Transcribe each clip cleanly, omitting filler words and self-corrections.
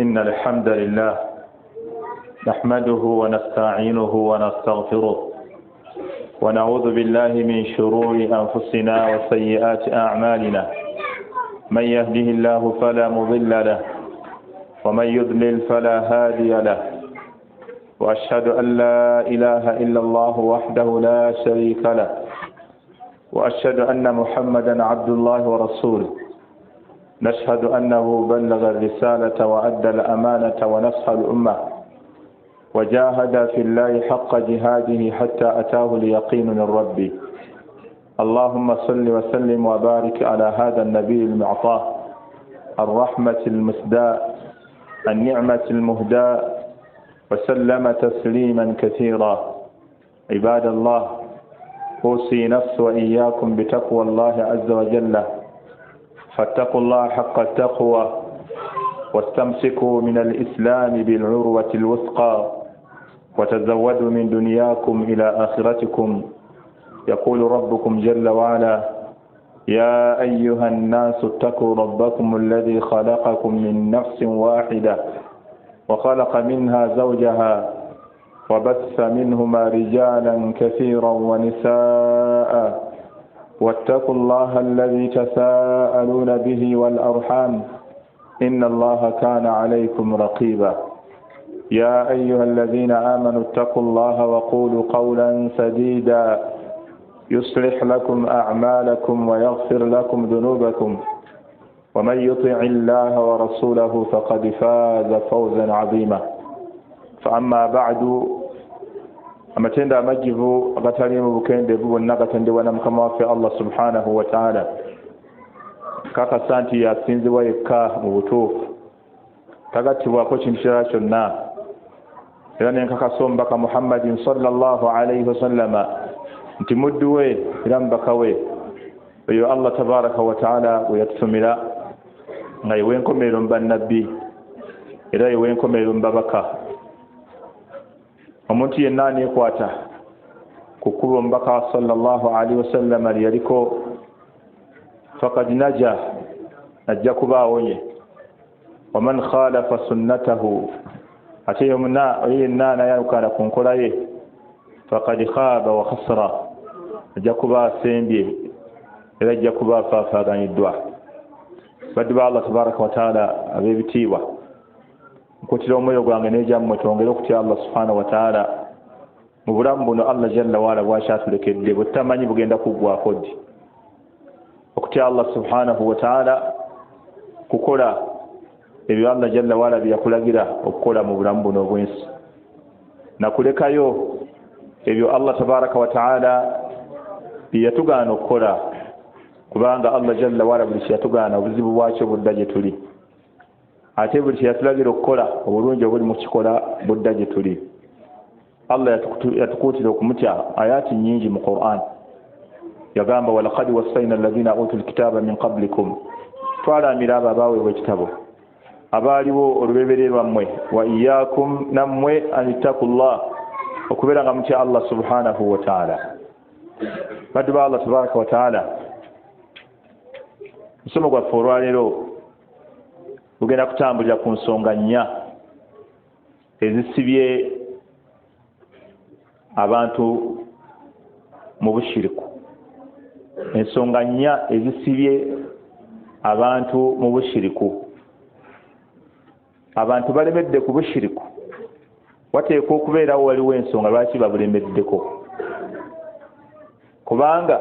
إن الحمد لله نحمده ونستعينه ونستغفره ونعوذ بالله من شرور أنفسنا وسيئات أعمالنا، من يهده الله فلا مضل له ومن يضلل فلا هادي له، وأشهد أن لا إله إلا الله وحده لا شريك له، وأشهد أن محمدا عبد الله ورسوله. نشهد أنه بلغ الرسالة وأدى الأمانة ونصح الأمة وجاهد في الله حق جهاده حتى أتاه اليقين من ربه. اللهم صل وسلم وبارك على هذا النبي المعطاء، الرحمة المسداء، النعمة المهداء، وسلم تسليما كثيرا. عباد الله، أوصي نفسي وإياكم بتقوى الله عز وجل، فاتقوا الله حق التقوى، واستمسكوا من الإسلام بالعروة الوثقى، وتزودوا من دنياكم إلى آخرتكم. يقول ربكم جل وعلا: يا أيها الناس اتقوا ربكم الذي خلقكم من نفس واحدة وخلق منها زوجها وبث منهما رجالا كثيرا ونساء، واتقوا الله الذي تساءلون به والأرحام إن الله كان عليكم رقيبا. يا أيها الذين آمنوا اتقوا الله وقولوا قولا سديدا يصلح لكم أعمالكم ويغفر لكم ذنوبكم، ومن يطع الله ورسوله فقد فاز فوزا عظيما. فأما بعد، amatendo amajjivu agataliimu bukendeevu bwonna gatendebwa na Mukama waffe Allah subhanahu wa ta'ala. Kakasa nti yasinzibwa yekka mu butuufu, tagattibwako kintu kirala kyonna. Era nenkakasa omubaka Muhammadin sallallahu alaihi wasallama nti muddu we era mubaka we, oyo Allah tabaraka wa ta'ala bwe yatutumira nga yewenkomerero mu bannabbi era yewenkomerero mu babaka. Omuntu yenna aneekwata ku kkubo omubaka sallallahu alaihi wasallama lye yaliko, fakad naja, ajja kuba awonye. Waman khalafa sunnatahu, ate oyo yenna anayawukana ku nkola ye, fakad khaba wa khasara, ajja kuba asembye era ajja kuba afaafaaganyiddwa. Baddu ba Allah tabaraka wa taala ab'ebitiibwa, nkutira omwoyo gwange n'egyammwe twongere okutya Allah subhanahu wa taala mu bulamu buno Allah jalla waala bwakyatulekedde bwe tutamanyi bugenda kuggwako ddi. Okutya Allah subhanahu wa taala kukola ebyo Allah jalla waala bye yakulagira okukola mu bulamu buno obw'ensi, nakulekayo ebyo Allah tabaraka wa taala bye yatugaana okukola, kubanga Allah jalla waala buli kye yatugaana obuzibu bwakyo budda gye tuli, ate buli kye yatulagira okukola obulungi obuli mu kikola budda gye tuli. Allah yatukuutira okumutya ayaati nnyingi mu Qur'an. Yagamba: walaqad wassayna alladhina utul kitaba min qablikum, twalamira abo abaaweebwa ekitabo abaaliwo olubereberye lwammwe, wa iyyakum, nammwe, an ittaqullah, okubeera nga mutya Allah subhanahu wa taala. Baddu ba Allah tabaraka wa taala, musomo gwaffe olwaleero gugenda kutambulira ku nsonga nnya ezisibye abantu mu bushiriku. Ensonga nnya ezisibye abantu mu bushiriku. Abantu balemedde ku bushiriku, wateekwa okubeerawo waliwo ensonga lwaki babulemeddeko, kubanga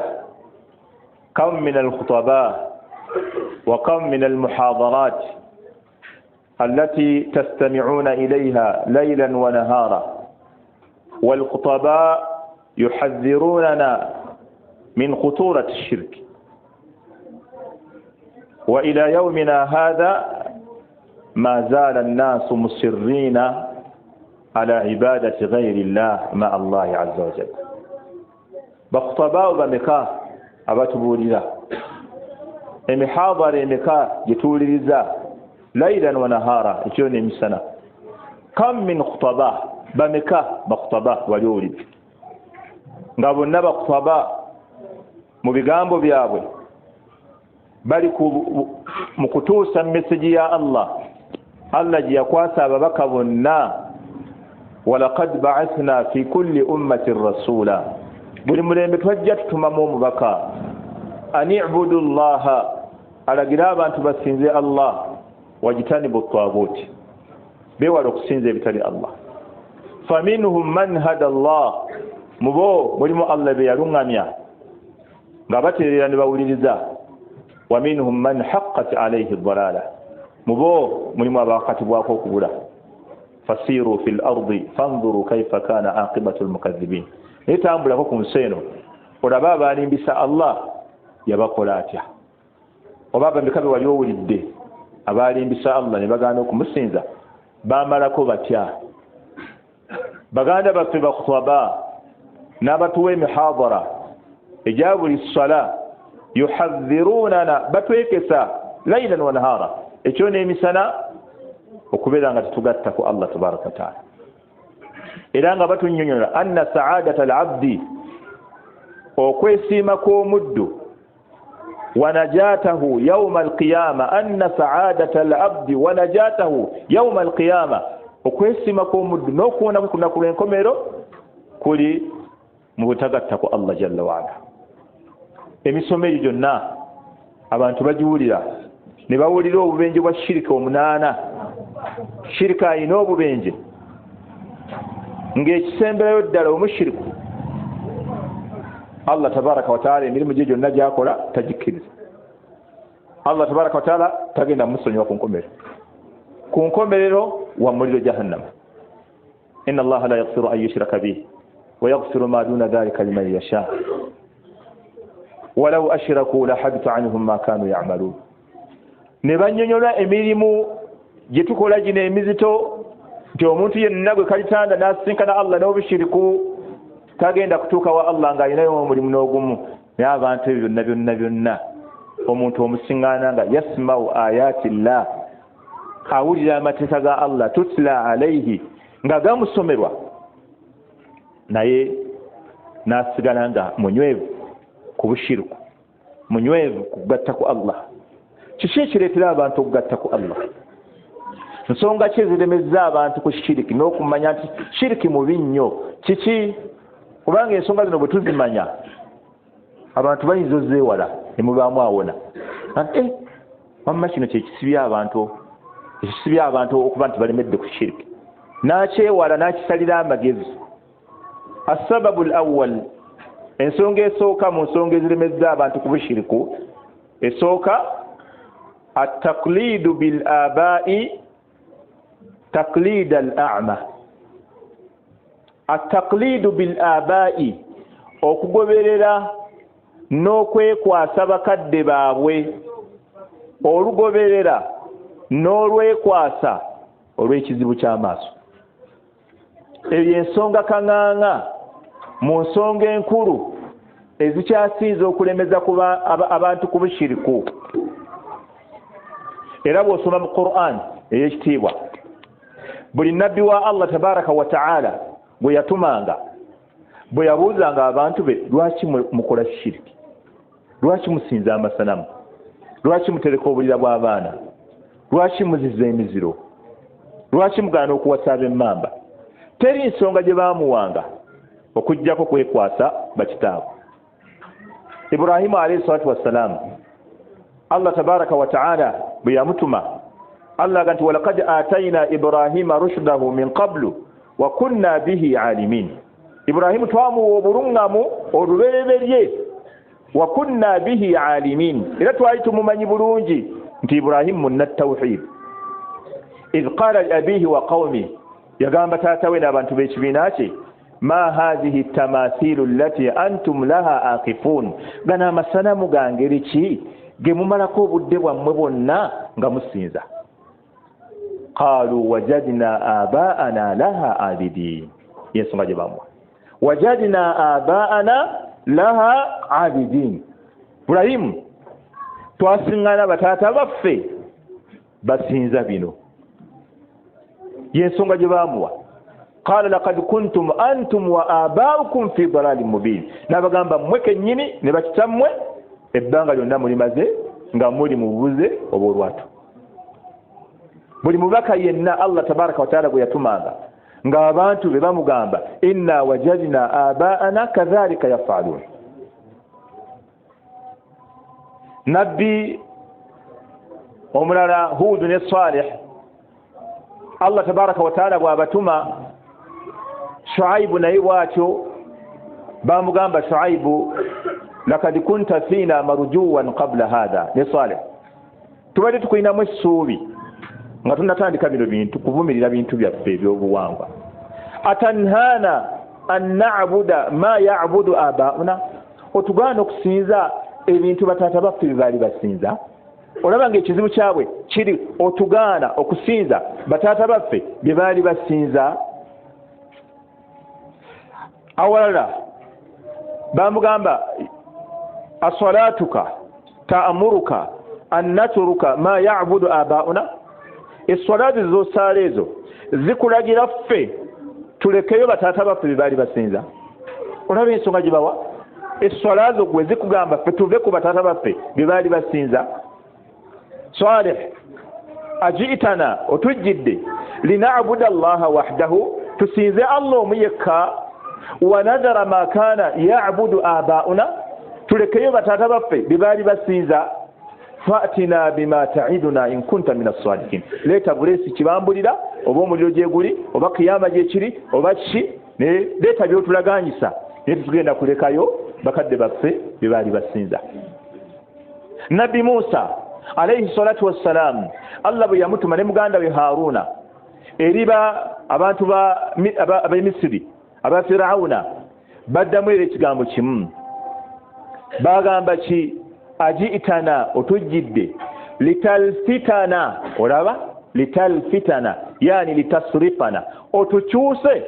kam min alkhutaba wa kam min almuhadarat التي تستمعون إليها ليلا ونهارا، والخطباء يحذروننا من خطورة الشرك، وإلى يومنا هذا ما زال الناس مصرين على عبادة غير الله مع الله عز وجل. بخطباء بمكا أبتبولنا emihadhara emeka gyetuwuliriza lailan wa nahara, ekyo n'emisana. Kam min khutaba, bameka bakhutaba wali owulidde nga bonna bakhutaba mu bigambo byabwe Bali mu kutuusa meseji ya Allah, Allah gye yakwasa ababaka bonna. Walaqad ba'athna fi kulli ummatin rasula, buli mulembe twajja tutumamu omubaka. An i'budu llaha, alagira abantu basinze Allah, wajtanibu ttaguuti, beewale okusinza ebitali Allah. Faminhum man hada Allah, mubo mulimu Allah be yaluŋŋamya nga batereera ne bawuliriza. Wa minhum man haqqat alayhi ddalala, mubo mulimu abakatibwako okubula. Fasiru fil ardi fanzuru kaifa kana aqibatu lmukadhibin, naye tambulako ku nsi eno olabe abalimbisa Allah yabakola atya, oba abambika be wali owulidde abalimbisa Allah ne bagaana okumusinza bamalako batya. Baganda baffe bakhutaba n'abatuwa emihadara egya buli sala, yuhadhirunana, batwekesa lailan wa nahara, ekyo n'emisana, okubeera nga tetugatta ku Allah tabaraka wataala. Era nga batunyonyola anna saadata al abdi, okwesiima kw'omuddu, wa najatahu yauma alqiyama, anna saadata al abdi wa najatahu yauma alqiyama, okwesiima kw'omuddu n'okuwona kwe ku lunaku lw'enkomero kuli mu butagatta ku Allah jalla waala. Emisomo egyo gyonna abantu bagiwulira ne bawulira obubenje bwa shirika 8. Shirika ayina obubenje ng'ekisemberayo ddala omushiriku Allah tabaraka wataala emirimu gye gyonna gyakola tagikkiriza. Allah tabaraka wataala tagenda musonyiwa ku nkomerero, ku nkomerero wa muliro jahannama. Inna allaha la yaghfiru an yushraka bihi wa yaghfiru ma duna dhalika liman yasha walau ashraku lahabita anhum ma kanu ya'malun. Ne bannyonnyola emirimu gye tukola gino emizito nti omuntu yenna gwe kalitanda n'asisinkana Allah n'obushiriku tagenda kutuuka wa Allah ng'alinayo omulimu n'ogumu. Naye abantu ebyo byonna byonna byonna omuntu omusiŋŋaana nga yasmau ayati llah, awulira amateeka ga Allah tutla alaihi, nga gamusomerwa, naye n'asigala nga munywevu ku bushiriku, munywevu ku kugatta ku Allah. Kiki ekireetera abantu okugatta ku Allah? Nsonga ki eziremeza abantu ku shiriki n'okumanya nti shiriki mubi nnyo? Kiki? Kubanga ensonga zino bwe tuzimanya abantu bayinza ozeewala ne mubaamu awona. Wamma kino kyekisibya abantu, ekisibya abantu okuba nti balemedde ku shiriki, n'akyewala n'akisalira amagezi. Assababu al awwal, ensonga esooka mu nsonga eziremeza abantu ku bushiriku, esooka at-taqlidu bil abai taqlid al a'ma. At-taqlidu bil abai, okugoberera n'okwekwasa bakadde baabwe, olugoberera n'olwekwasa olw'ekizibu ky'amaaso. Eyo ensonga kaŋŋaŋa mu nsonga enkulu ezikyasinze okulemeza abantu ku bushiriku. Era bw'osoma mu Qur'an ey'ekitiibwa, buli nabbi wa Allah tabaraka wa ta'ala bwe yatumanga, bwe yabuuzanga abantu be, lwaki mukola shiriki, lwaki musinza amasanamu, lwaki mutereka obulira bw'abaana, lwaki muziza emiziro, lwaki mugaana okuwasa ab'emmamba, teri nsonga gye baamuwanga okuggyako kwekwasa bakitaabwe. Ibrahimu alayhi salatu wassalaamu, Allah tabaraka wa ta'ala bwe yamutuma, Allah aga nti walaqad atayna Ibrahima rushdahu min qablu wa kunna bihi alimin. Ibrahimu twamuwa obuluŋŋamu olubereberye, wa kunna bihi alimin, era twali tumumanyi bulungi nti Ibrahimu munna tawhid. Idh qala li abihi wa qawmi, yagamba taata we n'abantu b'ekibiina kye, ma hadhihi tamathilu allati antum laha aqifun, gano amasanamu ga ngeri ki ge mumalako obudde bwammwe bwonna nga musinza? Qalu wajadna abaana laha abidin, yensonga gye bamuwa, wajadna abaana laha abidin. Ibrahimu, twasiŋŋana bataata baffe basinza bino, yensonga gye bamuwa. Qala laqad kuntum antum wa abaukum fi dalalin mubin, n'abagamba mmwe kennyini ne bakitammwe ebbanga lyonna mulimaze Nga muli mu bubuze obw'olwatu. Buli mubaka yenna Allah tabaraka wataala gwe yatumanga, ng'abantu be bamugamba inna wajadna abaana kadhalika yafalun. Nabbi omulala Hudu ne Salih, Allah tabaraka wataala bw'abatuma Shuaibu naye bw'atyo bamugamba Shuaibu lakad kunta fiina marjuwan qabla hadha ne Salih, tubadde tukulinamu essuubi nga tunatandika bino bintu kuvumirira bintu byaffe ebyobuwangwa. Atanhana an na'buda ma ya'budu abauna, otugaana okusinza ebintu bataata baffe bye baali basinza. Olaba ng'ekizibu kyabwe kiri otugaana okusinza bataata baffe bye baali basinza. Awalala bamugamba asalatuka ta'muruka an natruka ma ya'budu abauna, eswalaati z'osaala ezo zikulagira ffe tulekeyo bataata baffe bye baali basinza. Olaba ensonga gye bawa, eswala zo gwe zikugamba ffe tuve ku bataata baffe bye baali basinza. Salih ajiitana, otujjidde lina'buda Allaha wahdahu, tusinze Allah omu yekka, wa nadhara ma kana ya'budu abauna, tulekeyo bataata baffe bye baali basinza. Fa'tina bima ta'iduna in kunta min as-sadiqin, leeta buleesi kibambulira oba omuliro gye guli oba kiyama gye kiri oba ki, ne leeta by'otulaganyisa, naye tetugenda kulekayo bakadde baffe bye baali basinza. Nabbi Musa alayhi salatu wassalam, Allah bwe yamutuma ne muganda we Haruna eriba abantu ab'Emisiri aba Firawuna, baddamu era ekigambo kimu, bagamba ki? Ajiitana, otujjidde litalfitana, olaba litalfitana yani litasrifana, otukyuse.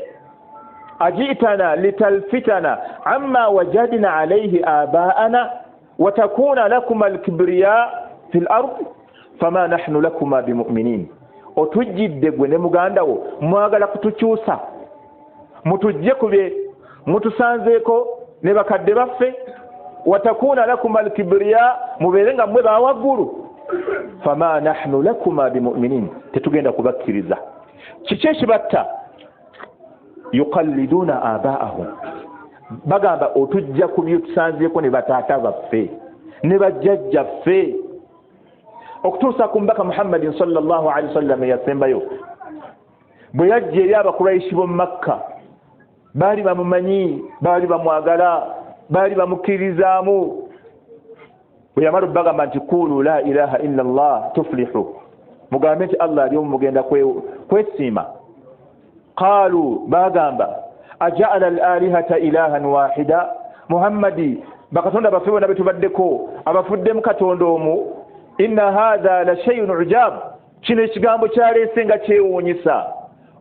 Ajiitana litalfitana amma wajadna alayhi abaana watakuna lakuma alkibriya fil ard fama nahnu lakuma bimuminin, otujjidde gwe ne muganda wo mwagala kutukyusa, mutujje kubye mutusanzeeko ne bakadde baffe, watakuna lakuma alkibriya, mubeere nga mmwe bawaggulu, fama nahnu lakuma bimuminin, tetugenda kubakkiriza. Kiki ekibatta? Yuqalliduna abaahum, bagamba otujja ku byetusanzeeko ne bataata baffe ne bajjajjaffe. Okutuusa ku mbaka Muhammadin sallallahu alaihi wasallam eyasembayo, bwe yajja eri Abakuraishi b'omu Makka, baali bamumanyi, baali bamwagala, baali bamukkirizaamu. Bwe yamala obbagamba nti kuulu la ilaha illa Allah tuflihu, mugambe nti Allah ali omu mugenda kwesiima. Qaalu, bagamba aja'ala al-alihata ilahan wahida, Muhammadi bakatonda baffe bonna betubaddeko abafuddemu Katonda omu, inna hadha la shay'un ujab, kino ekigambo kyaleese nga kyewuunyisa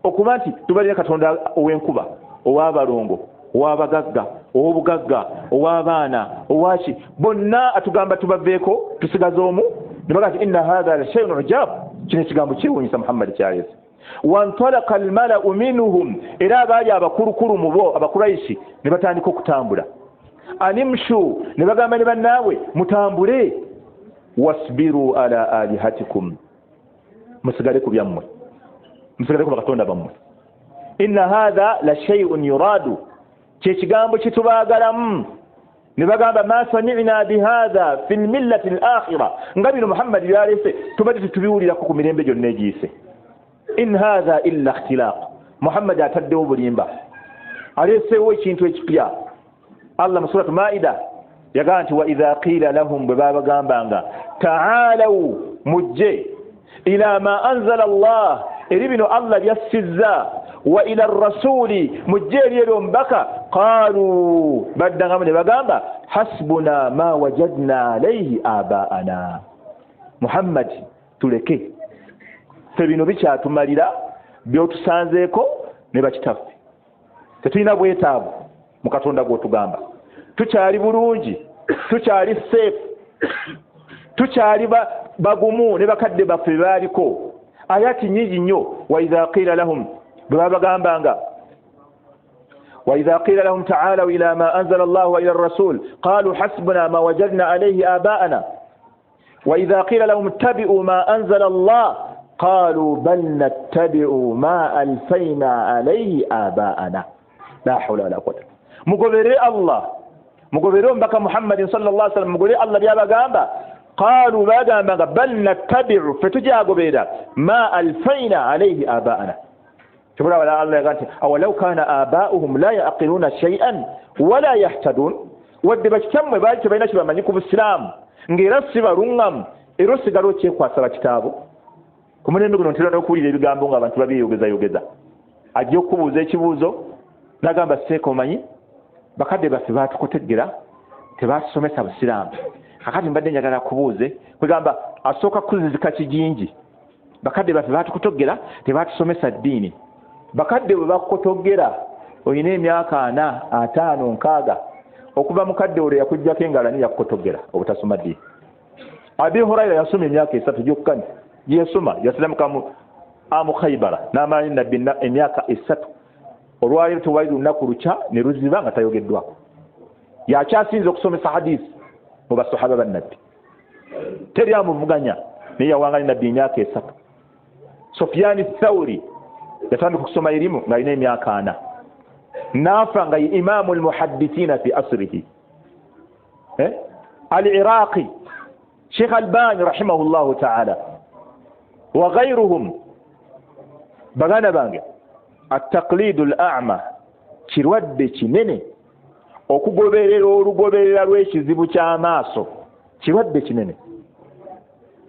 okuba nti tubalina Katonda ow'enkuba, ow'abalongo, ow'abagagga, ow'obugagga, ow'abaana, owaki, bonna atugamba tubaveeko tusigaze omu. Ne bagamba nti inna hadha la shay'un ujab, kino ekigambo kyewuunyisa Muhammadi kyaleese. Wantalaka almala'u minhum, era abaali abakulukulu mu bo Abakuraishi ne batandika okutambula. Animshu, ne bagamba ne bannaabwe mutambule, wasbiru ala alihatikum, musigale ku byammwe, musigale ku bakatonda bammwe. Inna hadha la shay'un yuradu, kye kigambo kye tubaagalamu. Ne bagamba ma sami'na bihadha fi lmillati al-akhira, nga bino Muhammadi byaleese tubadde tetubiwulirako ku mirembe gyonna egiyise. In hadha illa ikhtilaq, Muhammadi ataddewo bulimba, aleeseewo ekintu ekipya. Allah mu suratu Maida yagamba nti wa idha qila lahum, bwe babagambanga ta'alaw, mujje ila ma anzala Allah, eri bino Allah byassizza, wa ila rasuli, mujje eri eri omubaka, qalu, baddangamu ne bagamba hasbuna ma wajadna alayhi abaana. Muhammad tuleke, ffe bino bikyatumalira byotusanzeeko ne bakitaffe, tetulina bwetaavu mu Katonda gw'otugamba, tukyali bulungi, tukyali safe, tukyali bagumu ne bakadde baffe baaliko. Ayati nyingi nnyo. Wa idha qila lahum, bwe babagambanga wa idha qila lahum ta'alaw ila ma anzala Allah wa ila ar-rasul qalu hasbuna ma wajadna alayhi aba'ana. Wa idha qila lahum ittabi'u ma anzala Allah qalu bal nattabi'u ma alfayna alayhi aba'ana. La hawla wala quwwata. Mugoberere Allah, mugoberere omubaka Muhammadin sallallahu alaihi wasallam, mugoberere Allah byabagamba. Qalu, bagambanga bal nattabi'u, ffe tujagoberera ma alfayna alayhi aba'ana. Tubula wala Allah yaga nti awalau kana aba'uhum la yaqiluna shay'an wala yahtadun. Wadde bakitammwe baali tebalina kye bamanyi ku busiraamu, ng'era si baluŋŋamu, era osigala okyekwasa bakitaabo. Ku mulembe guno ntera n'okuwulira ebigambo ng'abantu babyeyogezayogeza. Ajja okubuuza ekibuuzo n'agamba, seeka omanyi bakadde baffe baatukotegera, tebatusomesa busiraamu, kakati mbadde njagala kubuuze. Kwegamba asooka kuzizika kijinji, bakadde baffe baatukotogera, tebatusomesa ddiini. Bakadde bwe bakukotogera olina emyaka 4, 5, 6, okuva mukadde olwo yakuggyako engalo ani yakukotogera obutasoma ddiini. Abi Hurayra yasoma emyaka 3 gyokka gyeyasoma, yasiramuka amu Khaybara n'amala nabbi emyaka 3. Olwaleero tewali lunaku lukya ne luziba nga tayogeddwako. Yakyasinze okusomesa hadisi mu basahaba bannabbi, teri amuvuganya, naye yawangala nabbi emyaka 3. Sufyani Thawri yatandika okusoma erimu ng'alina emyaka 4, n'afa nga ye imamu almuhaddithina fi asrihi. Al-Iraqi Sheikh Albani rahimahullahu ta'ala wa ghayruhum. Baganda bange, at-taqlidu al-a'ma kirwadde kinene, okugoberera olugoberera lw'ekizibu ky'amaaso kirwadde kinene.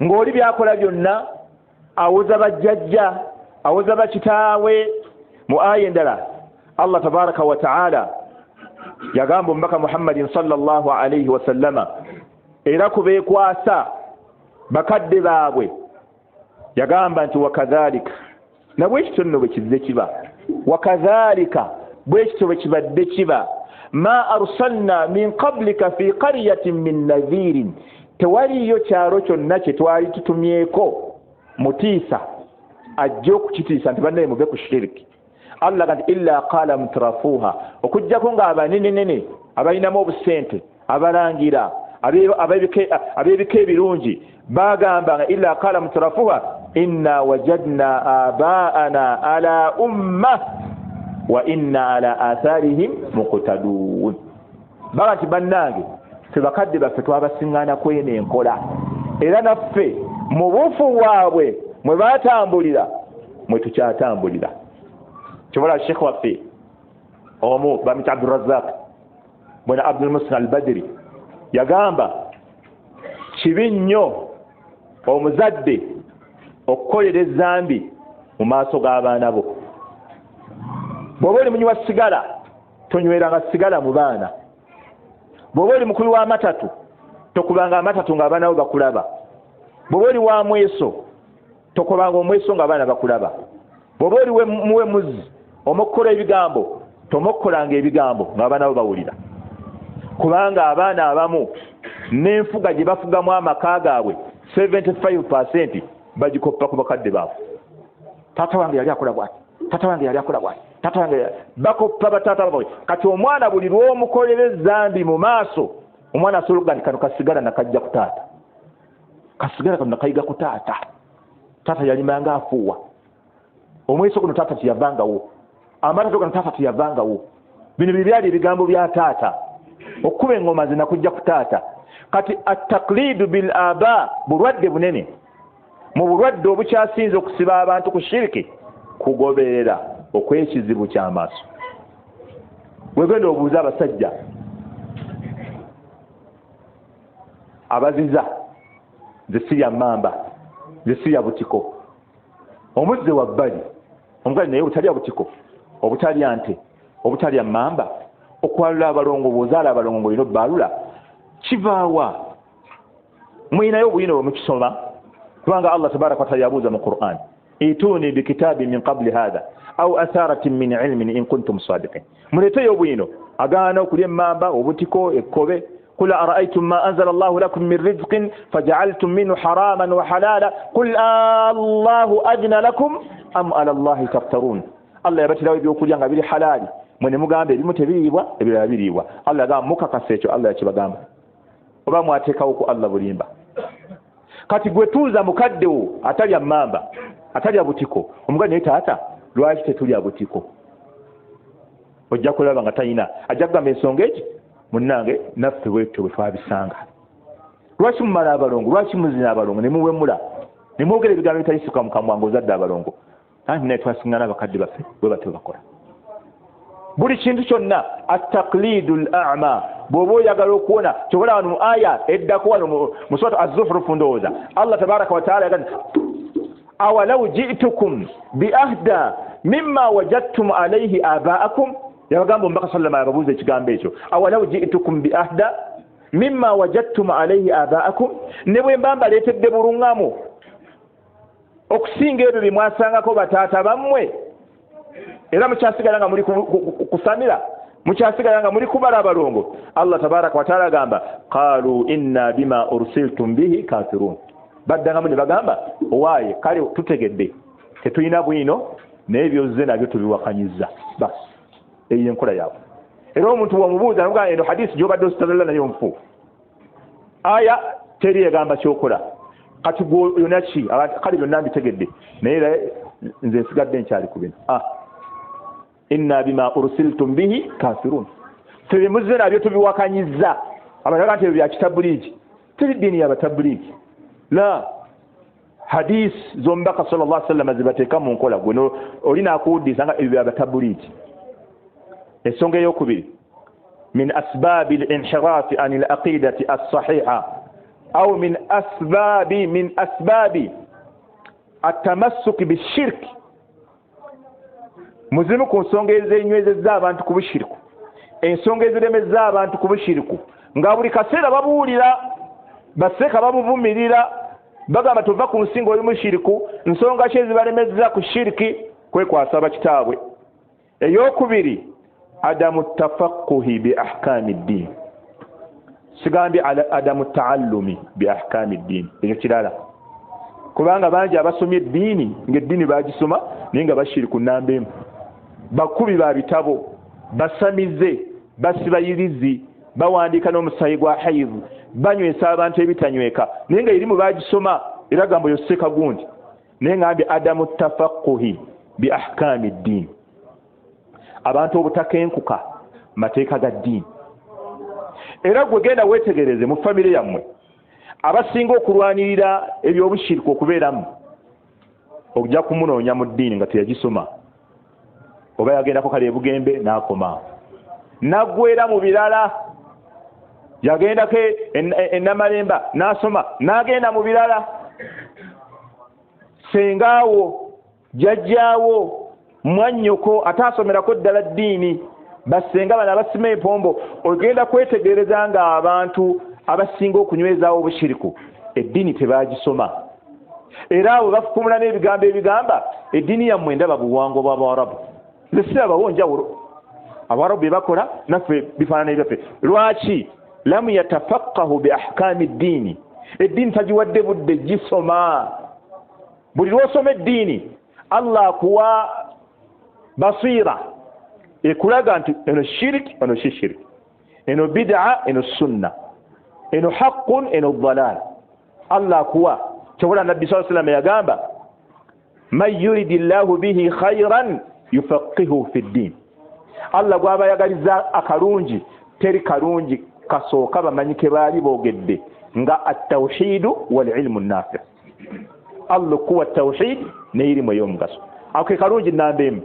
Ng'oli byakola byonna awoza bajjajja, awoza bakitaawe. Mu aya endala Allah tabaraka wa ta'ala yagamba omubaka Muhammadin sallallahu alayhi wasallama, era kubeekwasa bakadde baabwe, yagamba nti wakadhalika, na bwekityo nno bwe kizze kiba, wakadhalika bwekityo bwe kibadde kiba, ma arsalna min qablika fi qaryatin min nadhirin, tewaliyo kyalo kyonna kye twali tutumyeko mutiisa ajja okukitiisa nti bannaye muve ku shiriki. Allah gati illa qala mutrafuha, okujjako ng'abanenenene abalinamu obusente, abalangira, ab'ebika ebirungi bagamba nga illa qala mutrafuha inna wajadna abaana ala umma wa inna ala atharihim muqtadun. Baga nti bannange ffe bakadde baffe twabasiŋŋaana kweno enkola, era naffe mu bufu bwabwe mwe batambulira mwe tukyatambulira. Kyobola Sheikh waffe omu bamita Abdurrazzaq bwana Abdul Muslim al-Badri yagamba kibi nnyo omuzadde okukolera ezambi mu maaso g'abaana bo. Bw'oba oli munywi wa sigala, tonyweranga sigala mu baana. Bw'oba oli mukubi w'amatatu, tokubanga amatatu ng'abaana bo bakulaba. Bw'oba oli wa mweso, tokubanga omweso ng'abaana bakulaba. Bw'oba oli muwemuzi, omokkola ebigambo, tomokkolanga ebigambo ng'abaana bo bawulira. Kubanga abaana abamu n'enfuga gye bafugamu amaka gaabwe 75% bagikoppa ku bakadde baabwe. Taata wange yali akola bw'ati, taata wange yali akola bw'ati, taata wange bakoppa bataata baabwe. Kati omwana buli lw'omukolera ezambi mu maaso, omwana asobola okuga nti kano kasigala nakajja ku taata, kasigala kano nakayiga ku taata. Taata yalimanga afuuwa omweso guno, taata teyavangawo, amatato gano taata teyavangawo. Bino bye byali ebigambo bya taata, okukuba engoma ze nakujja ku taata. Kati at-taqlidu bil aba bulwadde bunene. Mu bulwadde obukyasinze okusiba abantu ku shiriki, kugoberera okw'ekizibu ky'amaaso. Wegenda obuuza abasajja abaziza, nze sirya mmamba, nze sirya butiko, omuzze wa bbali omugali naye obutalya butiko, obutalya nte, obutalya mmamba, okwalula abalongo, bw'ozaala abalongo ng'olina obbaalula, kivaawa? Mulinayo obuyino bwe mukisoma, kubanga Allah tabaraka wataala yabuuza mu Qur'an, ituni bikitabi min qabli hadha au atharatin min ilmin in kuntum sadiqin. Muleeteyo obuyino. Agaana okulya emmamba, obutiko, ekkobe. Qul ara'aytum ma anzala Allahu lakum min rizqin faja'altum minhu haraman wa halala qul Allahu adna lakum am ala Allahi taftarun. Allah yabatirawo ebyokulya nga biri halali, mwe ne mugamba ebimu tebiriibwa, ebirala biriibwa. Allah agamba mukakasa ekyo, Allah yakibagamba. Oba mwateekawo ku Allah bulimba. Kati gwe tuuza mukaddewo atalya mmamba, atalya butiko, omugambe naye taata lwaki tetulya butiko? Ojja kulaba nga talina, ajja kugamba ensonga egi munnange naffe bwetyo bwe twabisanga. Lwaki mumala abalongo? Lwaki muzina abalongo ne muwemula ne mwogera ebigambo ebitayisuka mu kamwa ng'ozadde abalongo? Anti naye twasiŋŋana abakadde baffe bwe batyo bakola buli kintu kyonna. Attaklidu l ama, bw'oba oyagala okuwona kyobola wano mu aya eddako wano mu suratu Azuhrufu, ndowooza Allah tabaraka wataala yagamba awalau jitukum bi ahda mimma wajadtum alaihi abaakum. Yabagamba omubaka sallama yababuuza ekigambo ekyo, awalau jitukum bi ahda mimma wajadtum alaihi abaakum, ne bwe mba mbaleetedde buluŋŋamu okusinga ebyo bye mwasangako bataata bammwe, era mukyasigala nga muli kusamira, mukyasigala nga muli kubala abalongo. Allah tabaraka wataala agamba qalu inna bima ursiltum bihi kafirun. Baddangamu ne bagamba owaaye kale tutegedde tetulina bwino naye byozze nabyo tubiwakanyiza. Basi eyo enkola yaabwe. Era omuntu bw'omubuuza namugamba eno hadisi gy'obadde ositadalla nayo nfu, aya teri egamba kyokola, kati gwe yona ki? Kale byonna mbitegedde naye era nze nsigadde nkyali ku bino. Inna bima ursiltum bihi kafirun, ffe bye muzze nabyo tubiwakanyiza. Abantu baga nti ebyo bya kitabuliigi, teri ddiini y'abatabuliigi. La hadisi z'omubaka sallallahu alaihi wasallam zibateeka mu nkola, gwe oli naakuwuddisa nga ebyo byabatabuliigi. Ensonga eyokubiri, min asbaabi linhirafi an alaqidati alsahiha au min asbaabi atamassuki bishirki, muzimu ku nsonga ezenywezezza abantu ku bushiriku, ensonga eziremezza abantu ku bushiriku, nga buli kaseera babuwulira baseeka babuvumirira, bagamba tova ku nsi ng'oli mushiriku. Nsonga ki ezibalemezza ku shiriki? Kwekwasa bakitaabwe. Eyokubiri, adamu tafaquhi bi ahkami ddiini. Sigambye adamu taallumi bi ahkami ddiini, ekyo kirala, kubanga bangi abasomye eddiini ng'eddiini bagisoma naye nga bashiriku namba emu. Bakubi ba bitabo, basamize, basibayirizi, bawandiika n'omusayi gwa haivu, banywesa abantu ebitanyweka, naye nga erimu bagisoma era gamba oyo seka gundi. Naye ngambye adamu tafaquhi bi ahkami ddiini, abantu obutakenkuka mateeka ga ddiini. Era gwe genda weetegereze mu famire yammwe abasinga okulwanirira ebyobushiriku okubeeramu, ojja kumunoonya mu ddiini nga teyagisoma, oba yagendako kale ebugembe n'akomaawo naggwera mu birala, yagendako enamalemba n'asoma n'agenda mu birala. Sengaawo, jjajjaawo, mwannyoko ate asomerako ddala ddiini, basenga bano abasima empombo, ogenda kwetegereza nga abantu abasinga okunywezaawo obushiriku eddiini tebagisoma. Era abo bafukumula n'ebigambo ebigamba eddiini yammwe ndaba buwangwa bw'Abawarabu, nze sirabawo njawulo, Abawarabu bye bakola naffe bifaanana ebyaffe. Lwaki? Lam yatafaqahu bi ahkami ddiini, eddiini tagiwadde budde gisoma. Buli lwosoma eddiini Allah akuwa basira ekulaga nti eno shiriki, eno si shiriki, eno bidaa, eno sunna, eno haqqun, eno dalal. Allah akuwa kyobola. Nabbi saa salama yagamba man yuridi llahu bihi khairan yufaqihu fi ddin. Allah gwaba ayagaliza akalungi, teri kalungi kasooka bamanyi ke baali boogedde nga attawhidu walilmu nafi. Allah okuwa tawhid neirimu ey'omugaso, ako ke kalungi namba emu.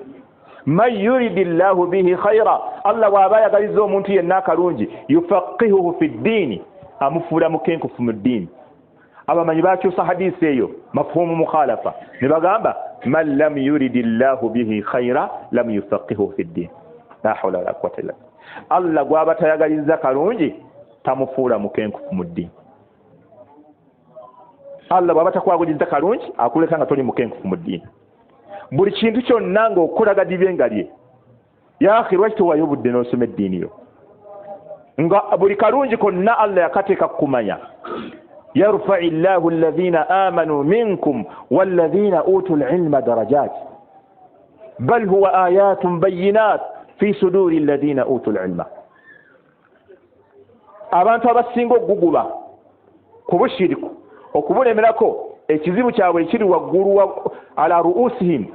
Man yuridi llahu bihi khaira, Allah bw'aba ayagaliza omuntu yenna akalungi, yufaqihuhu fi ddiini, amufuula mukenkufu mu ddiini. Abamanyi bakyusa hadisi eyo mafhumu mukhalafa ne bagamba man lam yuridi llahu bihi khaira lam yufaqihuhu fi ddiini. La hawla wala quwata illa. Allah gw'aba tayagaliza kalungi tamufuula mukenkufu mu ddiini. Allah bw'aba takwaguliza kalungi akuleka nga toli mukenkufu mu ddiini. Buli kintu kyonna ng'okolaga dibye nga lye yaakhi, lwaki towayo obudde n'osoma eddiini yo nga buli kalungi konna Allah yakateeka kukumanya? Yarfai llahu alladhina amanu minkum walladhina utu lilma darajat bal huwa ayatun bayinat fi suduri alladhina utu lilma. Abantu abasinga okuguguba ku bushiriku Okubulemerako ekizibu kyabwe ekiri waggulu ala ruusihim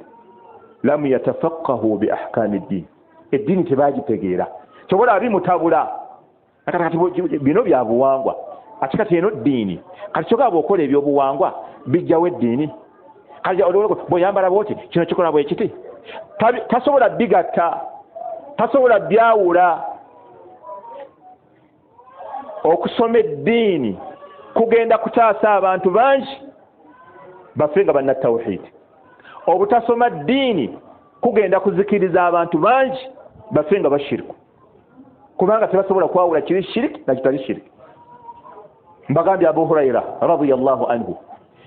lam yatafaqahu bi ahkami ddini, eddiini tebagitegeera. Kyobola abimutabula kati bino bya buwangwa, ate kati eno ddiini. Kati kyogaba bw'okola ebyobuwangwa bijjawo eddiini. Kati bw'oyambala bwoti kino kikola bwe kiti, tasobola bigatta, tasobola byawula. Okusoma eddiini kugenda kutaasa abantu bangi bafe nga bannatawhidi. Obutasoma ddiini kugenda kuzikiriza abantu bangi bafe nga bashiriku, kubanga tebasobola kwawula kiri shiriki na kitali shiriki. Mbagambye Abu Huraira radiyallahu anhu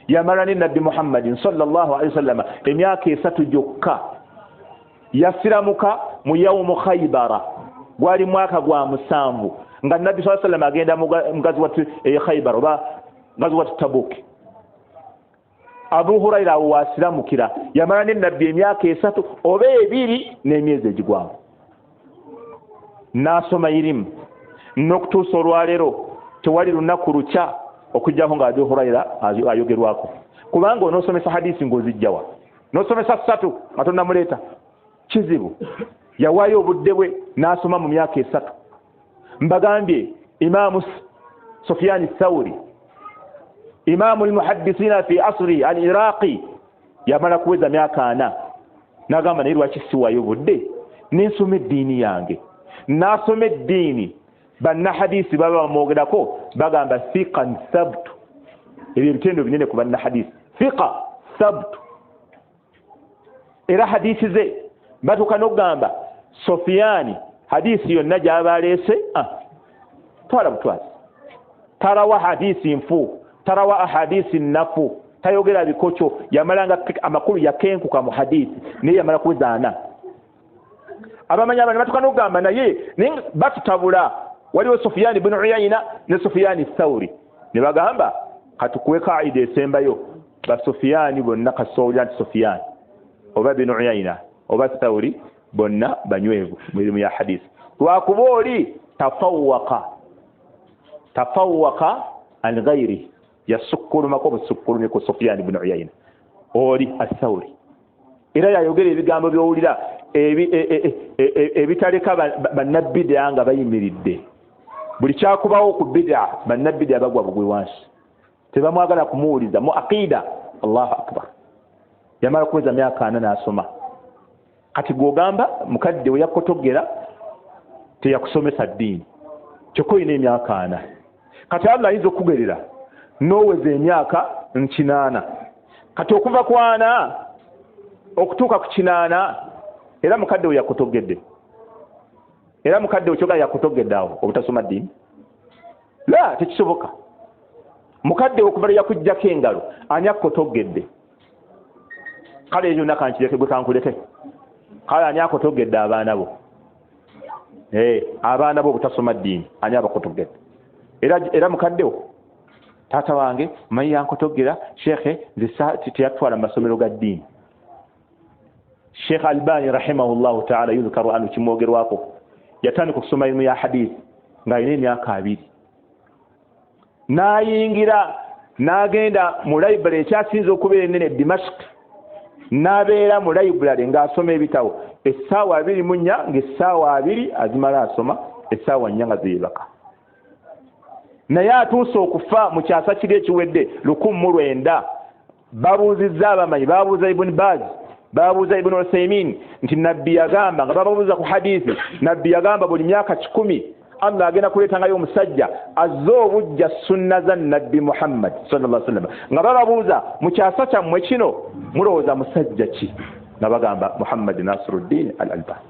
yamala ne Nabbi Muhammadin sallallahu alaihi wasallam emyaka 3 gyokka. Yasiramuka mu yawmu Khaybara, gwali mwaka gwa 7 nga Nabbi sallallahu alaihi wasallam agenda mu gaziwati Khaybar oba gaziwati Tabuk. Abu Huraira wasiramukira yamala ne Nabbi emyaka 3 oba 2 n'emyezi egigwamu n'asoma irimu n'okutuusa olwaleero tewali lunaku lukya okujjako nga Abu Huraira ayogerwako, kubanga onoosomesa hadisi ng'ozijjawa, n'osomesa 3 nga tonnamuleeta. Kizibu. Yawaayo obudde bwe n'asoma mu myaka 3. Mbagambye Imaamu Sufyani Thawri, imaamu al-muhaddisina fi asri al-Iraqi, yamala kuweza myaka 4 n'agamba naye lwaki siwaayo budde nensoma eddiini yange. N'asoma eddiini, bannahadisi baba bamwogerako bagamba thiqan thabtu. Ebyo ebitendo binene ku bannahadisi, thiqa thabtu. Era hadisi ze batuuka n'okugamba Sufyani hadisi yonna gy'aba aleese twala butwazi, tarawa hadisi nfu, tarawa ahadisi nnafu, tayogera bikokyo. Yamalanga amakulu yakenkuka mu hadisi naye yamala kuweza 4. Abamanyi abana batuuka n'okugamba naye batutabula. Waliwo Sufyani ibn Uyayna ne Sufyani Thawri, ne bagamba katukuwe kaida esembayo, ba Sufyani bonna kasoolya nti Sufyani oba ibn Uyayna oba Thawri bonna banywevu mu irimu ya hadisi. Lwakuba oli tafawwaka an ghairi, yasukkulumako busukkulumye ku Sufyani ibn Uyayna oli Athawri. Era yayogera ebigambo by'owulira ebitaleka bannabbidaa nga bayimiridde. Buli kyakubawo ku bid'a bannabbidaa bagwa bugwi wansi, tebamwagala kumuwuliza mu aqida. Allahu akbar. Yamala kuweza myaka 4 n'asoma. Kati gw'ogamba mukadde we yakotogera teyakusomesa ddiini, kyokka olina emyaka 4. Kati Allah ayinza okukugerera n'oweza emyaka 8. Kati okuva ku 4 okutuuka ku 8, era mukadde we yakotogedde, era mukadde we kyoga yakotogedde awo obutasoma ddiini? La, tekisoboka. Mukadde we okuva lwe yakuggyako engalo ani akotogedde? Kale ekyo nakankireke gwe kankuleke. Kale ani akotogedde abaana bo? Abaana bo obutasoma ddiini ani abakotogedde? Era mukadde wo taata wange manyi yankotogera shekhe nze teyatwala mu masomero ga ddiini. Sheikh Albani rahimahullahu ta'ala yudhkaru anhu, kimwogerwako yatandika okusoma ilimu ya hadisi ng'alina emyaka 2. N'ayingira n'agenda mu library ekyasinze okubeera ennene Dimashq, n'abeera mu library ng'asoma ebitabo essaawa 24, ng'essaawa 2 azimala asoma, essaawa 4 nga zeebaka. Naye atuuse okufa mu kyasa kiri ekiwedde 1900. Babuuzizza abamanyi, babuuza Ibn Baz, babuuza Ibn Uthaymin nti Nabbi yagamba, nga bababuuza ku hadisi, Nabbi yagamba buli myaka 100 Allah agenda kuleetangayo omusajja azze obujja sunna za Nabbi Muhammad sallallahu alaihi wasallam. Nga bababuuza mu kyasa kyammwe kino mulowooza musajja ki? Nga bagamba Muhammad Nasiruddin al-Albani.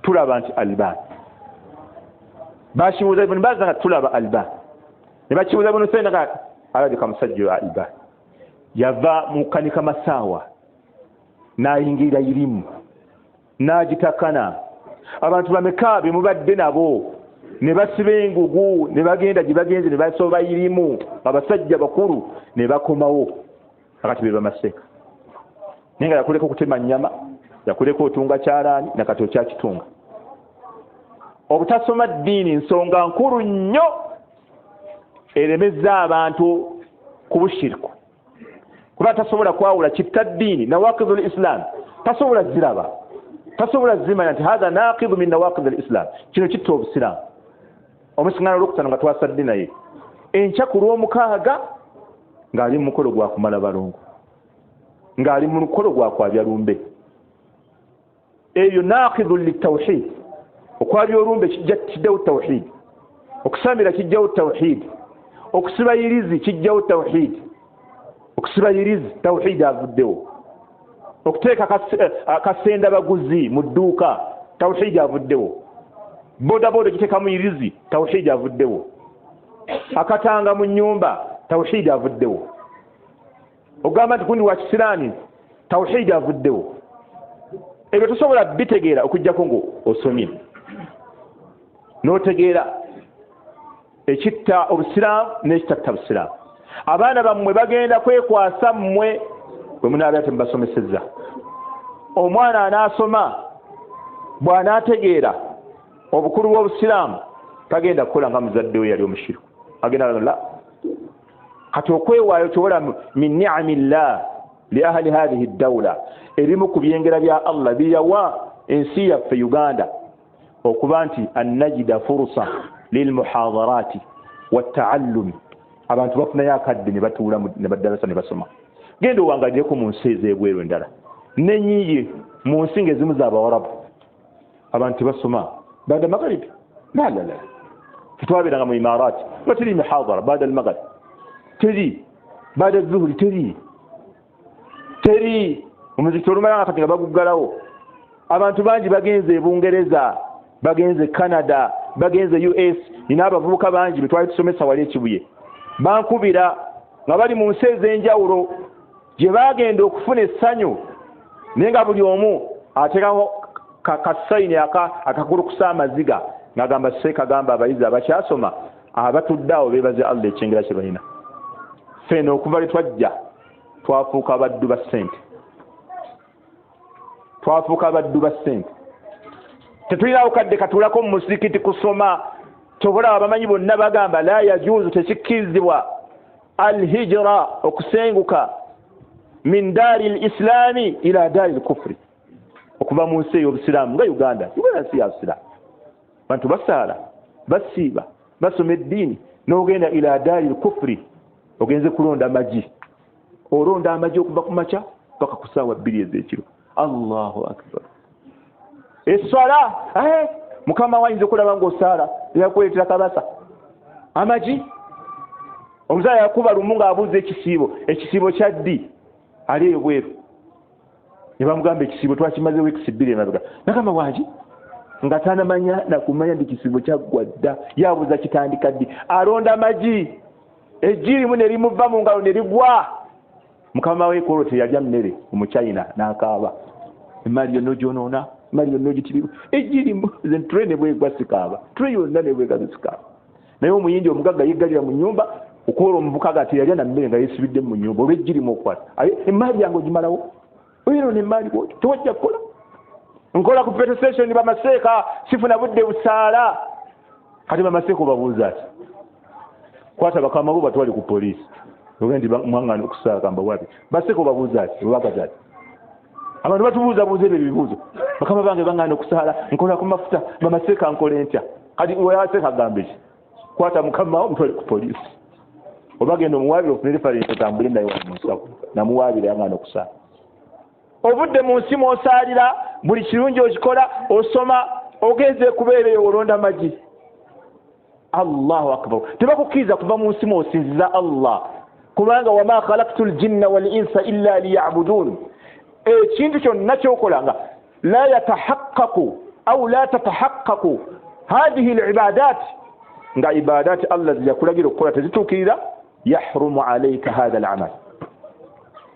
Tulaba nti Albani. Bakibuuza Ibn Baz nga tulaba Albani, ne bakibuuza Ibn Uthaymin nga alabika musajja wa Albani. Yava mu kanika masaawa n'ayingirira irimu n'agitakana. Abantu bameka be mubadde nabo ne basiba engugu ne bagenda gye bagenze ne basoba irimu, abasajja bakulu ne bakomawo akati be bamaseeka. Naye nga yakuleka okutema nnyama, yakuleka otunga kyalaani nakati okyakitunga. Obutasoma ddiini nsonga nkulu nnyo eremeza abantu ku bushiriku, kuba tasobola kwawula kitta ddiini nawaqidhu lislam, tasobola ziraba, tasobola zimanya nti hatha naqidhu min nawaqidhi lislam, kino kitta obusiraamu. Omusiŋŋaano olwokutaano nga twasadde naye enkya ku lwomukaaga ng'ali mu mukolo gwa kumala balongo, ng'ali mu mukolo gwa kwabya lumbe. Ebyo naqidhu litawhid, okwabya olumbe kijjawo tawhid, okusamira kijjawo tawhid, okusiba yirizi kijjawo tawhid, okusiba yirizi tawhid avuddewo, okuteeka kasenda baguzi mu dduuka tawhid avuddewo, bodaboda giteekamu yirizi tawhid avuddewo, akatanga mu nnyumba tawhid avuddewo, ogamba nti gundi wa kisiraani tawhid avuddewo. Ebyo tosobola bitegeera okuggyako ngo osomye n'otegeera ekitta obusiraamu n'ekitatta busiraamu. Abaana bammwe bagenda kwekwasa mmwe bwe munaabeera temubasomesezza. Omwana anaasoma bw'anaategeera obukulu bw'obusiraamu tagenda kukola nga muzadde we yali omushiru, agenda la. Kati okwewaayo kyobola min ni'ami llah li ahli hadhihi ddawla, ebimu ku byengera bya Allah byeyawa ensi yaffe Uganda okuba nti annajida fursa lilmuhadarati wattaallumi, abantu bafunayo akadde ne batuula ne baddalasa ne basoma. Genda owangalireko mu nsi ez'ebweru endala nenyiye mu nsi ng'ezimu z'abawarabu abantu tebasoma bada magharibi, la la la. Tetwabeeranga mu imarati nga teri mihadara bada almagharib, teri bada zuhuri, teri teri omuzikiti olumala nga kati nga baguggalawo. Abantu bangi bagenze e Bungereza, bagenze Canada, bagenze US. Nina abavubuka bangi be twali tusomesa wali ekibuye bankubira nga bali mu nsi ez'enjawulo gye bagenda okufuna essanyu, naye nga buli omu ateekako kasayini akakulukusa amaziga ng'agamba seekagamba abayizi abakyasoma abatudde awo beebaze Allah ekyengera kye balina. Ffeno okuva lwe twajja twafuuka abaddu ba ssente, twafuuka abaddu ba ssente. Tetulinawo kadde katuulako mu musikiti kusoma. Kyobola abamanyi bonna bagamba la yajuuzu, tekikkirizibwa alhijra, okusenguka min daari lislaami ila daari lkufri, okuva mu nsi ey'obusiraamu nga Uganda. Uganda nsi ya busiraamu, bantu basaala, basiiba, basoma eddiini, n'ogenda ila daari lkufri, ogenze kulonda amagi, olonda amagi okuva ku makya paka ku ssaawa 2 ez'ekiro. Allahu akbar. Eswala mukama wayinza okulaba ng'osaala yakuleetera kabasa amagi. Omuzaala yakuba lumu ng'abuuza ekisiibo, ekisiibo kya ddi? Ali eyo bweru ne bamugamba ekisiibo twakimaze wiikisi 2 emabega. Nagamba wangi nga tanamanya nakumanya ndi kisiibo kyaggwa dda, yabuuza kitandika ddi? Alonda amagi, eggi limu ne limuva mu ngalo ne ligwa. Mukama we kwolwo teyalya mmere, omuchina n'akaaba, emaali yonna ogyonoona, emaali yonna ogitiriwa, eggi limu ze tray ne bwegwa sikaaba, tray yonna ne bwegwa sikaaba. Naye omuyindi omugagga yeggalira mu nnyumba okwola omuvuka ga teyalya na mmere nga yeesibidde mu nnyumba olw'eggi limu okwata. Emaali yange ogimalawo, oyonoona emaali bw'otyo, tewajja kukola. Nkola ku petrol station bamaseeka, sifuna budde busaala. Kati bamaseeka obabuuza ati kwata bakama bo batwale ku poliisi, ogende nti mwaŋŋaana okusaala kamba wapi. Baseeka obabuuza ati obagaza ati abantu batubuuzabuuza ebyo ebibuuzo, bakama bange baŋŋaana okusaala, nkola ku mafuta, bamaseeka nkole ntya? Kati weyaseeka agamba eki kwata mukama wo mutwale ku poliisi, oba genda omuwaabire ofune reference otambule naye wano mu nsawo. Namuwaabira yaŋŋaana okusaala. Ovudde mu nsi mw'osaalira, buli kirungi okikola, osoma, ogenze kubeera eyo olonda magi. Allahu akbar. Tebakukkiriza kuva mu nsi mw'osinziza Allah, kubanga wama khalaktu ljinna wal insa illa liyabudun. Ekintu kyonna kyokola nga la yatahaqqaqu au la tatahaqqaqu hadhihi libadat, nga ibadati Allah zeyakulagira okukola tezituukirira, yahrumu alaika hatha alamal,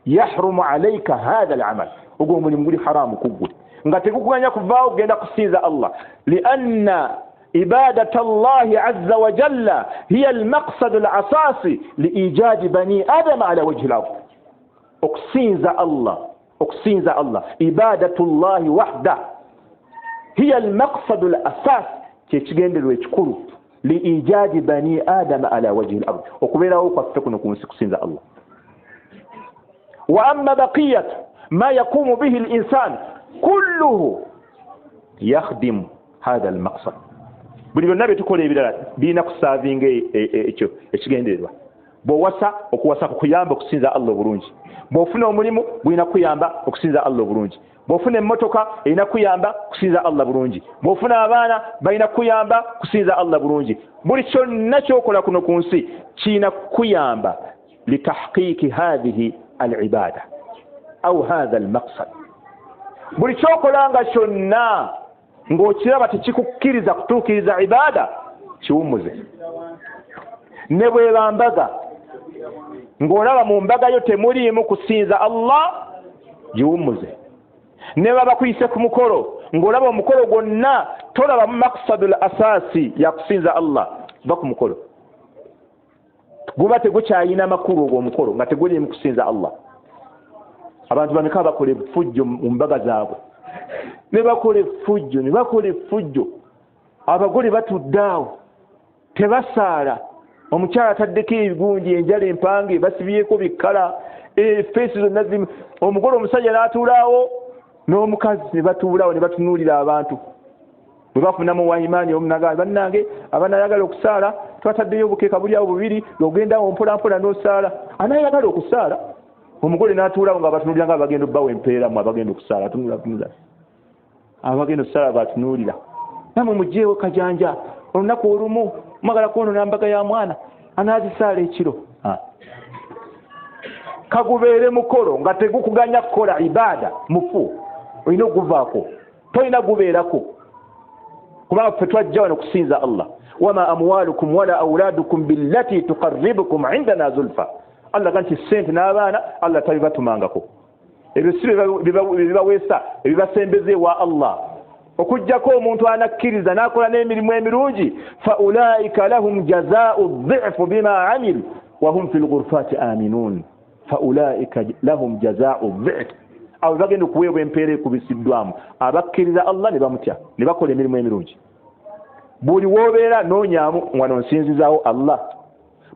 yahrumu alaika hatha alamal, ogwo omulimu guli haramu ku ggwe nga tegukuganya kuvaawo kugenda kusinza Allah. Lianna ibadata llahi azza wa jalla hiya almaqsadu alasasi liijadi bani adama ala wajhi lard. Okusinza Allah, okusinza Allah, ibadatu llahi wahda hiya almaqsadu alasas, kyekigendererwa ekikulu Liijadi bani adama ala wajhi l ard, okubeerawo kwaffe kuno ku nsi kusinza Allah. Wa amma baqiyatu ma yaqumu bihi linsan kulluhu yakhdimu hatha almaqsad, buli byonna byetukola ebirala birina kusaavinga ekyo ekigendererwa. Bw'owasa, okuwasa kukuyamba okusinza Allah obulungi. Bw'ofuna omulimu, gulina kuyamba okusinza Allah obulungi. Bw'ofuna emmotoka, erina kuyamba kusinza Allah bulungi. Bw'ofuna abaana, balina kuyamba kusinza Allah bulungi. Buli kyonna kyokola kuno ku nsi kirina kuyamba litahqiqi hathihi al ibada au hatha al maqsad. Buli kyokola nga kyonna ng'okiraba tekikukkiriza kutuukiriza ibada, kiwummuze. Ne bweba mbaga, ng'olaba mu mbaga yo temuliimu kusinza Allah, giwummuze. Ne baba kuyise ku mukolo, ng'olaba omukolo gwonna tolaba maqsadul asasi ya kusinza Allah, va ku mukolo. Guba tegukyayina makulu ogwo omukolo nga teguliimu kusinza Allah. Abantu bameka bakola effujjo mu mbaga zaabwe, ne bakola effujjo, ne bakola effujjo, abagole batudde awo tebasaala, omukyala ataddeko ebigundi, enjala empange, basibyeko bikkala, feesi zonna zimu, omugole omusajja n'atuulaawo n'omukazi ne batuulaawo ne batunuulira abantu. Bwe bafunamu waimaani omunaga, bannange abanayagala okusaala twataddeyo obukeeka buli awo bubiri, ogendawo mpolampola n'osaala. Anayagala okusaala, omugole n'atuulawo nga batunuulira nga abagenda obbawa empeera mu abagenda okusaala, atunula tunula abagenda okusaala batunuulira, namwe mugyewo kajanja olunaku olumu mwagala kwonoona mbaga ya mwana anaazisaala ekiro. Kagubeere mukolo nga tegukuganya kukola ibada, mufu olina okuguvaako, tolina gubeerako, kubanga ffe twajja wano kusinza Allah. Wama amwalukum wala auladukum billati tuqarribukum indana zulfa, Allah ga nti sente n'abaana Allah tabibatumangako, ebyo si byebibaweesa ebibasembeza ewa Allah, okuggyako omuntu anakkiriza n'akola n'emirimu emirungi. Fa ulaika lahum jazaau dhifu bima amilu wahum fi lghurfati aminun, fa ulaika lahum jazaau dhif, abo bagenda okuweebwa empeera ekubisiddwamu abakkiriza Allah ne bamutya ne bakola emirimu emirungi. Buli w'obeera noonyaamu wano nsinzizaawo Allah.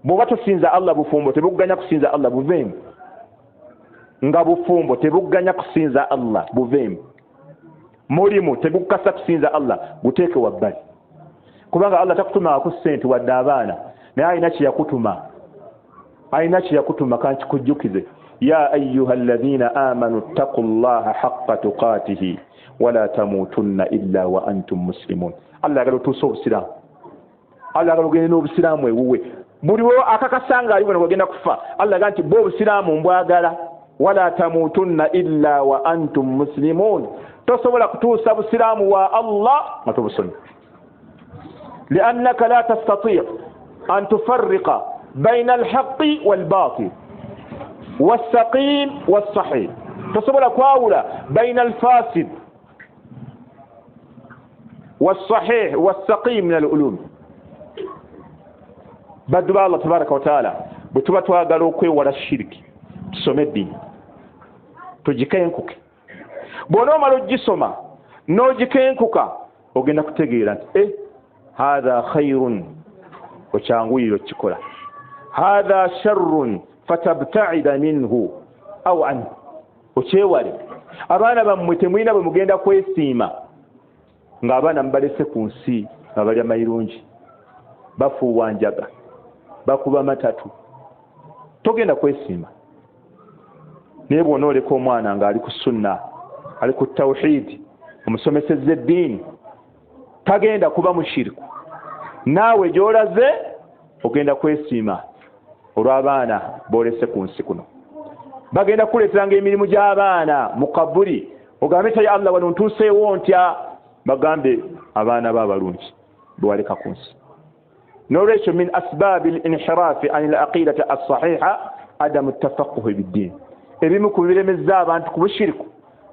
Bw'oba tosinza Allah, bufumbo tebukuganya kusinza Allah, buveemu. Nga bufumbo tebukuganya kusinza Allah, buveemu. Mulimu tegukukasa kusinza Allah, guteeke wabbali, kubanga Allah takutumako ssente wadde abaana, naye alina kyeyakutuma, alina kyeyakutuma. Kankikujjukize, ya ayuha alladhina amanu ttaqu llaha haqqa tuqatihi wala tamutunna illa wa antum muslimun. Allah ayagala otuuse obusiraamu, Allah ayagala ogende n'obusiraamu ewuwe. Buli wo akakasanga ali wano ogenda kufa, Allah aga nti bwe obusiraamu mbwagala, wala tamutunna illa wa antum muslimun, tosobola kutuusa busiraamu wa Allah nga tobusonyi. Liannaka la tastati an tufarriqa baina alhaqi walbatil wassaqim wassahih, tosobola kwawula baina alfasid wassahih wassaqim min alulum. Baddu ba Allah tabaraka wataala, bwe tuba twagala okwewala shiriki, tusome eddiini tugikenkuke. Bw'onoomala ogisoma n'ogikenkuka, ogenda kutegeera nti hatha khairun, okyanguyira okukikola, hatha sharrun fatabtaida minhu au anhu, okyewale. Abaana bammwe temulina bwe mugenda kwesiima ng'abaana mubalese ku nsi nga balya mayirungi, bafuuwa njaga, bakuba matatu, togenda kwesiima. Naye bw'onooleka omwana ng'ali ku sunna, ali ku tawhidi, omusomesezza eddiini, tagenda kuba mushiriku, naawe gy'olaze ogenda kwesiima olw'abaana boolese ku nsi kuno. Bagenda kukuleeteranga emirimu gy'abaana mu kabuli, ogambe tayi Allah wano ntuuseewo ntya, bagambe abaana bo abalungi bewaleka ku nsi. N'olwekyo min asbaabi linhirafi an alaqidati assahiha adamu tafaquhi biddiini, ebimu ku biremezza abantu ku bushiriku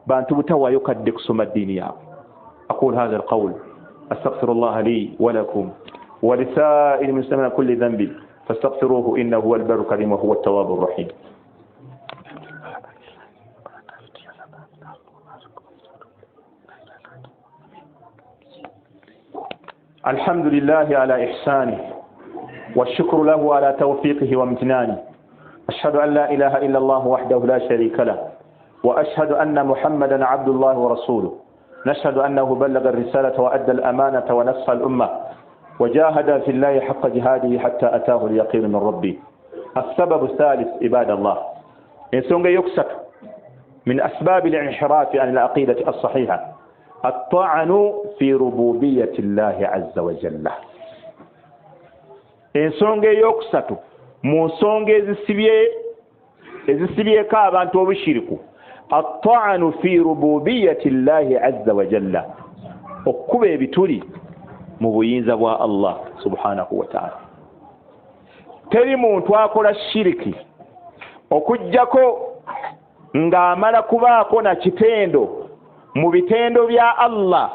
bantu butawaayo kadde kusoma ddiini yaabwe. Aqulu hatha alqawl astaghfiru llaha li wa lakum wa lisairi muslimina kulli dhanbi fastaghfiruhu innahu huwa albarru karim wa huwa attawabu rrahim. الحمد لله على إحسانه والشكر له على توفيقه وامتنانه أشهد أن لا إله إلا الله وحده لا شريك له وأشهد أن محمدا عبد الله ورسوله نشهد أنه بلغ الرسالة وأدى الأمانة ونصح الأمة وجاهد في الله حق جهاده حتى أتاه اليقين من ربه السبب الثالث عباد الله ensonga eyokusatu من أسباب الانحراف عن العقيدة الصحيحة الطعن في ربوبية الله عز وجل ensonga eyokusatu mu nsonga ezisibyeko abantu obushiriku الطعن في ربوبية الله عز وجل okuba ebituli mu buyinza bwa Allah subhanahu wa ta'ala teri muntu akola shiriki okujjako ng'amala kubaako na kitendo mu bitendo bya Allah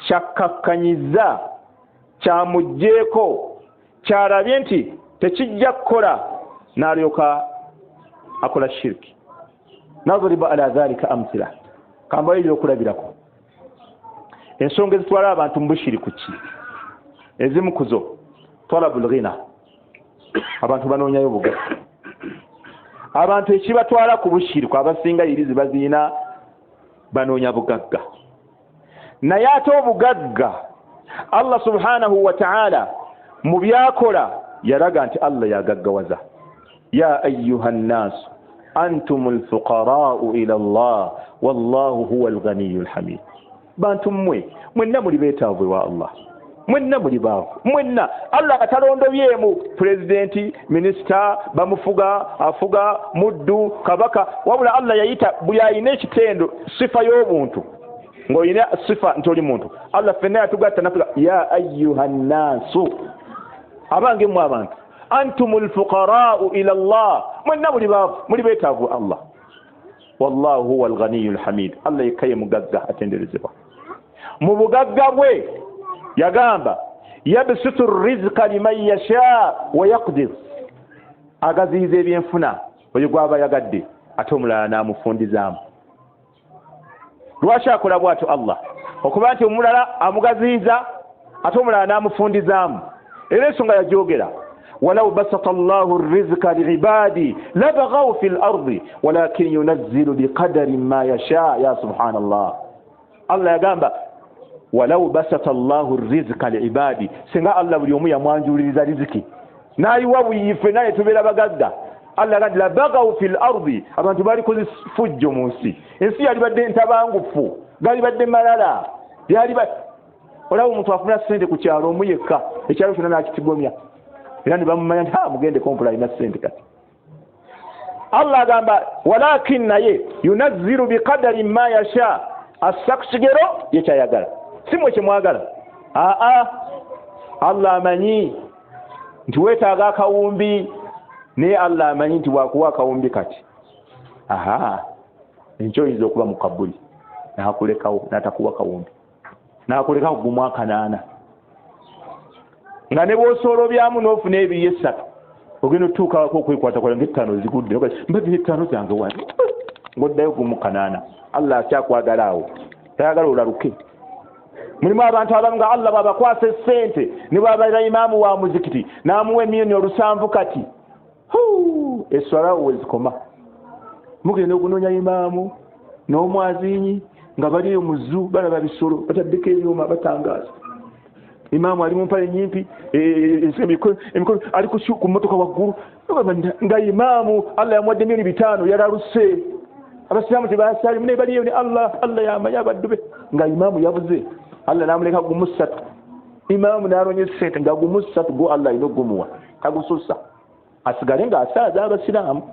kyakakkanyiza kyamugjeeko kyalabye nti tekijja kukola n'alyoka akola shiriki nadribu ala dhalika amthila kambayo ebyokulabirako ensonga ezitwala abantu mu bushiriku ki ezimu kuzo talabul ghina abantu banoonyayo obugagga abantu ekibatwala ku bushiriku abasinga irizi baziina banoonya bugagga naye ate obugagga Allah subhanahu wa ta'ala mu byakola yalaga nti Allah yagaggawaza ya ayyuha nnas antumul fuqara'u ila Allah wallahu huwal ghaniyyul hamid bantu mmwe mwenna muli beetaavu wa Allah mwenna muli baavu mwenna Allah katalondobyemu pulezidenti minisita bamufuga afuga muddu kabaka wabula Allah yayita buli alina ekitendo sifa y'obuntu ng'olina sifa nti oli muntu Allah ffenna yatugatta natuga ya ayyuha nnaasu abange mmwe abantu antumul fuqara'u ila Allah mwenna muli baavu muli beetaavu Allah wallahu huwal ghaniyyul hamid Allah yekka ye mugagga atenderezebwa mu bugagga bwe yagamba yabsutu rizqa liman yasha wa yaqdir agaziyiza ebyenfuna oyo gwaba yagadde ate omulala n'amufundizaamu lwaki akola bw'atyo Allah okuba nti omulala amugaziyiza ate omulala n'amufundizaamu era ensonga yagyogera walau basata Allahu rizqa liibadi labaghaw fi l-ardi walakin yunazzilu biqadarin ma yasha ya subhanallah Allah yagamba walau basata Allahu rizqa liibadi singa Allah buli omu yamwanjuliriza riziki n'ayiwa buyife naye tubeera bagagga Allah agamba labaghaw fi l-ardi abantu balikoze fujjo mu nsi ensi yalibadde ntabangufu galibadde malala olaba omuntu afuna ssente ku kyalo omu yekka ekyalo kyonna n'akitigomya era ne bamumanya nti mugende kompula alina ssente kati Allah agamba walakin naye yunazziru biqadarin ma yasha assa ku kigero ye kyayagala si mwe kyemwagala aa Allah amanyi nti weetaaga akawumbi naye Allah amanyi nti bwakuwa akawumbi kati aha enkyo oyinza okuba mu kabuli n'akulekawo n'atakuwa kawumbi n'akulekawo gumu akanaana nga ne bw'osoolobyamu n'ofuna ebiri esatu ogenda otuukawako okwekwatakwata ng'ettaano zigudde mbadde n'ettaano zange wano ng'oddayo gumu kanaana Allah akyakwagala awo tayagala olaluke mulimu abantu abamu nga Allah bw'abakwasa essente ne bw'abeera imaamu wa muzikiti n'amuwa emiliyoni 7 kati eswala we zikoma mugenda okunoonya imaamu n'omwazinyi nga bali eyo mu zoo balaba bisolo bataddeko ebyuma batangaaza imaamu ali mu mpale nyimpi emikono ali ku mmotoka waggulu nga imaamu Allah yamuwadde miliyoni 5 yalaluse abasiraamu tebasali naye baliyo ne Allah Allah yamanyi abaddu be nga imaamu yabuze Allah n'amuleka gumu ssatu imaamu n'alonye ssente nga gumu ssatu go Allah alina ogumuwa tagusussa asigale ng'asaaza abasiraamu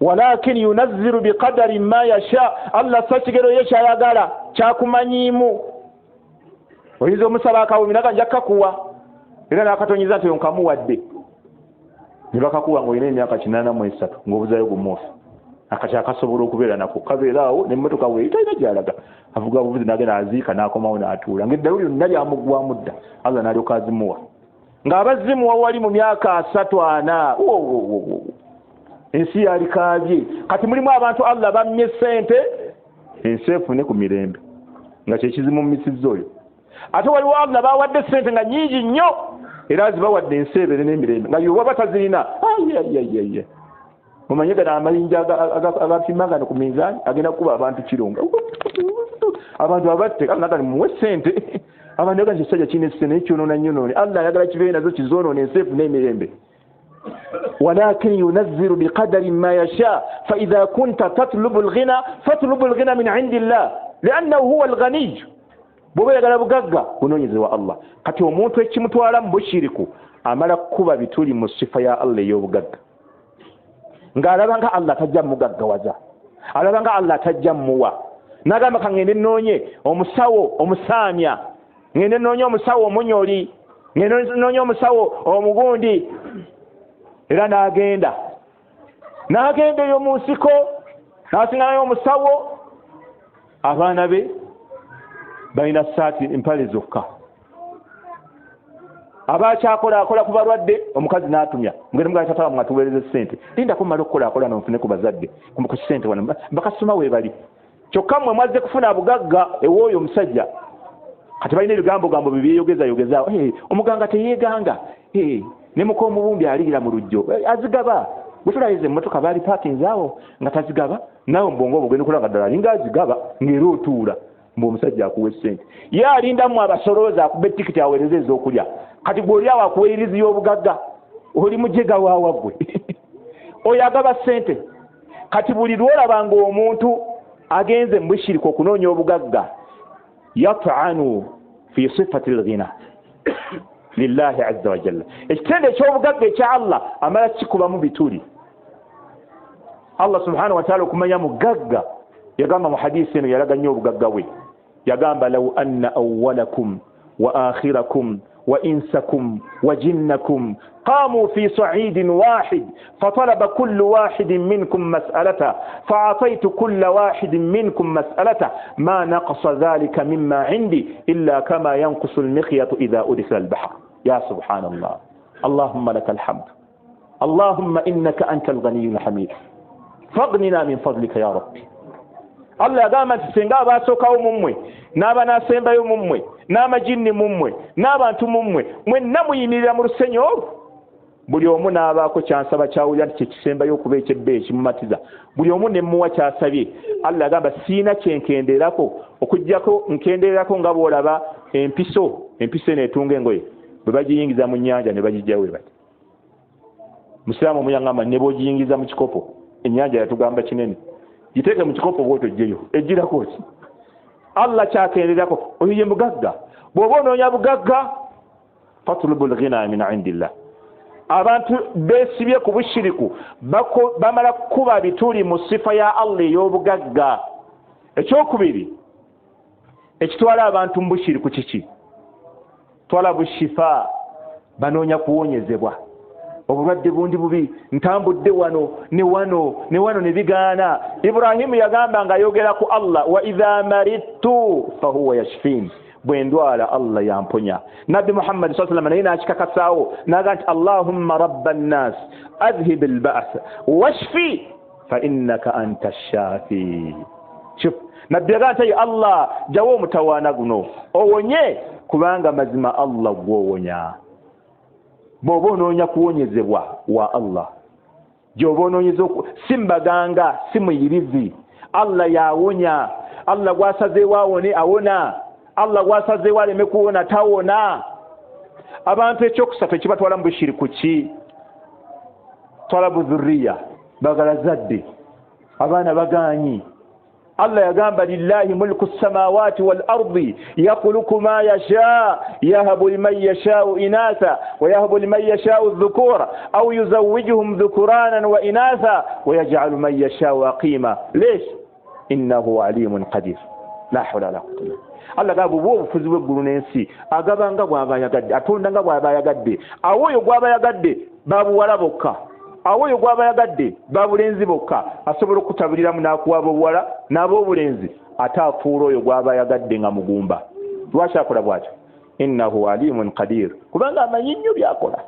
walakin yunazziru biqadarin ma yasha Allah assa kigero ye kyayagala kyakumanyiimu oyinza omusaba akawumi naga nja kukakuwa era n'akatonyiza nti nkamuwadde ne bakakuwa ng'olina emyaka 83 ng'obuzayo gumuofu akati akasobola okubeera nako kabeera awo n'emmotoka we talina gy'alaga avuga buvuzi n'agenda aziika n'akomawo n'atuula ng'eddalu lyonna lyamuggwamu dda Allah n'alyoka azimuwa ng'abazimuwa wali mu myaka 3 4 ensi yalikaabye kati mulimu abantu Allah bammye ssente ensi efune ku mirembe nga kyekizimu mu misizza oyo Ate waliwo Allah bawadde sente nga nyingi nnyo era azibawadde ensi ebeere n'emirembe nga yoba batazirina. Ayayayaya, mumanye gano amayinja agapimagano ku minzaani agenda kukuba abantu kirunga, abantu abatte. Allah gani muwe sente abantu agani kisajja kirina sente naye kyonoona nnyo noone. Allah ayagala kibeere nazo kizoonoona ensi efune emirembe. Walakin yunazziru biqadarin ma yasha fa idha kunta tatlubu alghina fatlubu alghina min indi llah liannahu huwa alghanij. Bw'oba oyagala bugagga bunoonyeze wa Allah. Kati omuntu ekimutwala mu bushiriku amala kukuba bituli mu sifa ya Allah ey'obugagga, ng'alaba nga Allah tajja mugaggawaza, alaba nga Allah tajja mmuwa, n'agamba ka ŋŋende nnoonye omusawo omusaamya, ŋŋende nnoonye omusawo omunyoli, ŋŋende nnoonye omusawo omugundi. Era n'agenda eyo mu nsiko n'asinganayo omusawo, abaana be balina saati empale zokka, abakyakola akola ku balwadde, omukazi n'atumya mugende mugamba tata wammwe atuweereze ssente, lindako mmale okukola akola nonfune ku bazadde ku ssente wano bakasoma weebali. Kyokka mmwe mwazze kufuna bugagga ew'oyo omusajja. Kati balina ebigambogambo byebyeyogezayogezaawo, omuganga teyeeganga, ne muka omubumbi aliira mu lujjo azigaba, bwe tulayiza emmotoka baali paakinze awo nga tazigaba, naawe mubwongo obwo ogenda okulaba nga ddala alinga azigaba ng'era otuula mbu omusajja akuwa essente. Ye alindamu abasolooza akuba ettikiti aweereze ez'okulya. Kati gwe oli awo akuwa erizi y'obugagga, oli mujega waawa ggwe oyo agaba ssente. Kati buli lw'olaba ng'omuntu agenze mu bushiriku okunoonya obugagga, yat'anu fi sifati lghina lillahi azza wa jalla, ekitende eky'obugagga ekya Allah amala kikubamu bituli. Allah subhanahu wa ta'ala okumanya mugagga yagamba mu hadisi eno, yalaga nnyo obugagga bwe. Yagamba law anna awwalakum wa akhirakum wa insakum wa jinnakum qamu fi sa'idin wahid fatalaba kullu wahidin minkum mas'alata fa'ataytu kulla wahidin minkum mas'alata ma naqasa dhalika mimma indi illa kama yanqusu al-mikhyatu idha udkhila al-bahr. Ya subhanallah, allahumma lakal hamd, allahumma innaka antal ghaniyyul hamid faghnina min fadlika ya rabbi. Allah yagamba nti singa abasookawo mu mmwe n'abanaasembayo mu mmwe n'amajinni mu mmwe n'abantu mu mmwe mwenna muyimirira mu lusenyi olwo, buli omu n'abaako kyansaba kyawulira nti kyekisembayo okuba ekyebbeeyi ekimumatiza, buli omu ne mmuwa kyasabye. Allah yagamba siina kyenkendeerako okuggyako nkendeerako nga bw'olaba empiso eno etunga engoye bwe bagiyingiza mu nnyanja ne bagiggyawo bwe bati. Musiraamu omu yangamba ne bw'ogiyingiza mu kikopo, ennyanja yatugamba kinene, giteeke mu kikopo bw'otojjeyo ejjirako ki? Allah kyakenderako oyo ye mugagga. Bw'oba onoonya bugagga fatlubu lghina min indillah. Abantu beesibye ku bushiriku bamala kukuba bituli mu sifa ya Allah ey'obugagga. Ekyokubiri ekitwala abantu mu bushiriku kiki? Twala bushifa, banoonya kuwonyezebwa. Obulwadde bundi bubi, ntambudde wano ne wano ne wano ne bigaana. Ibrahimu yagamba ng'ayogera ku Allah, wa idha maridtu fahuwa yashfin, bwe ndwala Allah yamponya. Nabbi Muhammad sallallahu alaihi wasallam naye n'akikakasaawo n'agamba nti allahumma rabba nnas adhhib alba'th washfi fa innaka anta shafi. Shuf, nabbi yagamba nti Allah jawo omutawaana guno owonye, kubanga mazima Allah gwowonya. Bw'oba onoonya kuwonyezebwa wa Allah, gy'oba onoonyeza si mbaganga si muyirizi, Allah yawonya. Allah gwasazeewo awone awona, Allah gwasazeewo aleme kuwona tawona. Abantu ekyokusatu ekibatwala mu bushiriku ki? Talabu dhurriya, bagala zadde, abaana bagaanyi. Allah yagamba lillahi mulku samawati wal ardi yakhluqu ma yasha yahabu liman yasha'u inatha wa yahabu liman yasha'u dhukura aw yuzawwijuhum dhukuranan wa inatha wa yaj'alu man yasha'u aqima lish innahu alimun qadir. La hawla wala quwwata illa billah. Allah gaba obufuzi bw'eggulu n'ensi agaba nga bw'aba ayagadde, atonda nga bw'aba ayagadde. Awo oyo gw'aba ayagadde babuwala bokka, awo oyo gw'aba ayagadde babulenzi bokka, asobola okutabuliramu n'akuwa abobuwala n'ab'obulenzi, ate afuula oyo gw'aba ayagadde nga mugumba. Lwaki akola bw'atyo? Innahu alimun qadir, kubanga amanyi nnyo by'akola.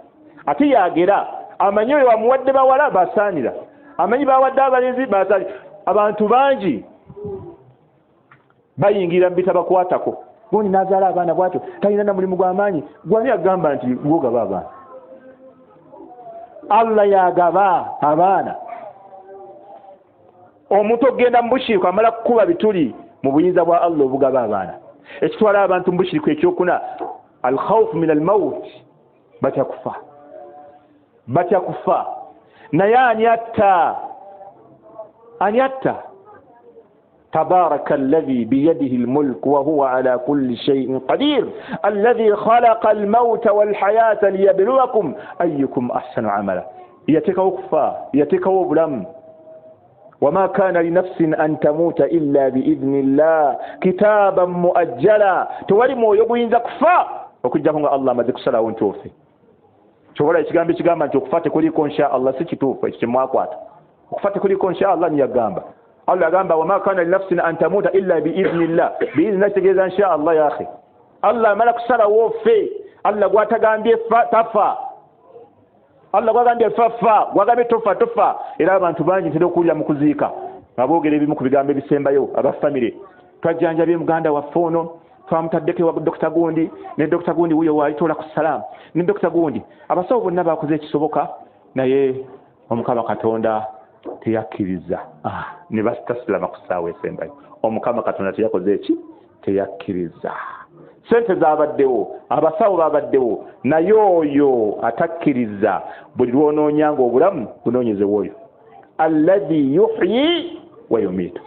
Ate yagera amanyi oyo bamuwadde bawala basaanira, amanyi bawadde abalenzi basaanira. Abantu bangi bayingira mu bitabakwatako. Gundi n'azaala abaana bwatyo, talina na mulimu gw'amaanyi. Gwani agamba nti gwogaba abaana? Allah yagaba abaana. Omuntu okugenda mu bushiriku amala kukuba bituli mu buyinza bwa Allah obugaba abaana. Ekitwala abantu mu bushiriku ekyokuna, alkhawfu min almaut, batya kufa, batya kufa. Naye ani atta? Ani atta? Tabaraka alladhi biyadihi almulk wa huwa ala kulli shay'in qadir alladhi khalaqa almauta walhayata liyabluwakum ayyukum ahsanu amala. Yateekawo okufa, yateekawo obulamu. Wama kana linafsin an tamuuta illa biidhni llah kitaban muajjala. Tewali mwoyo guyinza kufa okujjako nga Allah amaze kusalawo nti ofe. Kyobola ekigambo ekigamba nti okufa tekuliiko insha Allah si kituufu, ekyo kyemwakwata. Okufa tekuliiko insha Allah niyagamba. Allah agamba wama kana linafsin an tamuuta illa biidhni llah. Biidhnillah kitegeeza insha Allah ya akhi. Allah amala kusalawo ofe. Allah gwatagambye tafa. Allah gwagambye fa fa, gwagambye tofa tofa. Era abantu bangi ntera okuwulira mu kuziika nga boogera ebimu ku bigambo ebisembayo aba famire. Twajjanjabye muganda waffe ono, twamutaddeko ewa Dokita gundi, ne Dokita gundi wuyo waali toola ku salaamu, ne Dokita gundi. Abasawo bonna baakoze ekisoboka, naye Omukama Katonda teyakkiriza. Ne basitasilama ku ssaawa esembayo. Omukama Katonda teyakoze eki? Teyakkiriza. Sente zabaddewo, abasawo babaddewo, naye oyo atakkiriza buli lw'onoonyanga obulamu bunoonyezewo oyo. Alladhi yuhyi wa yumiitu,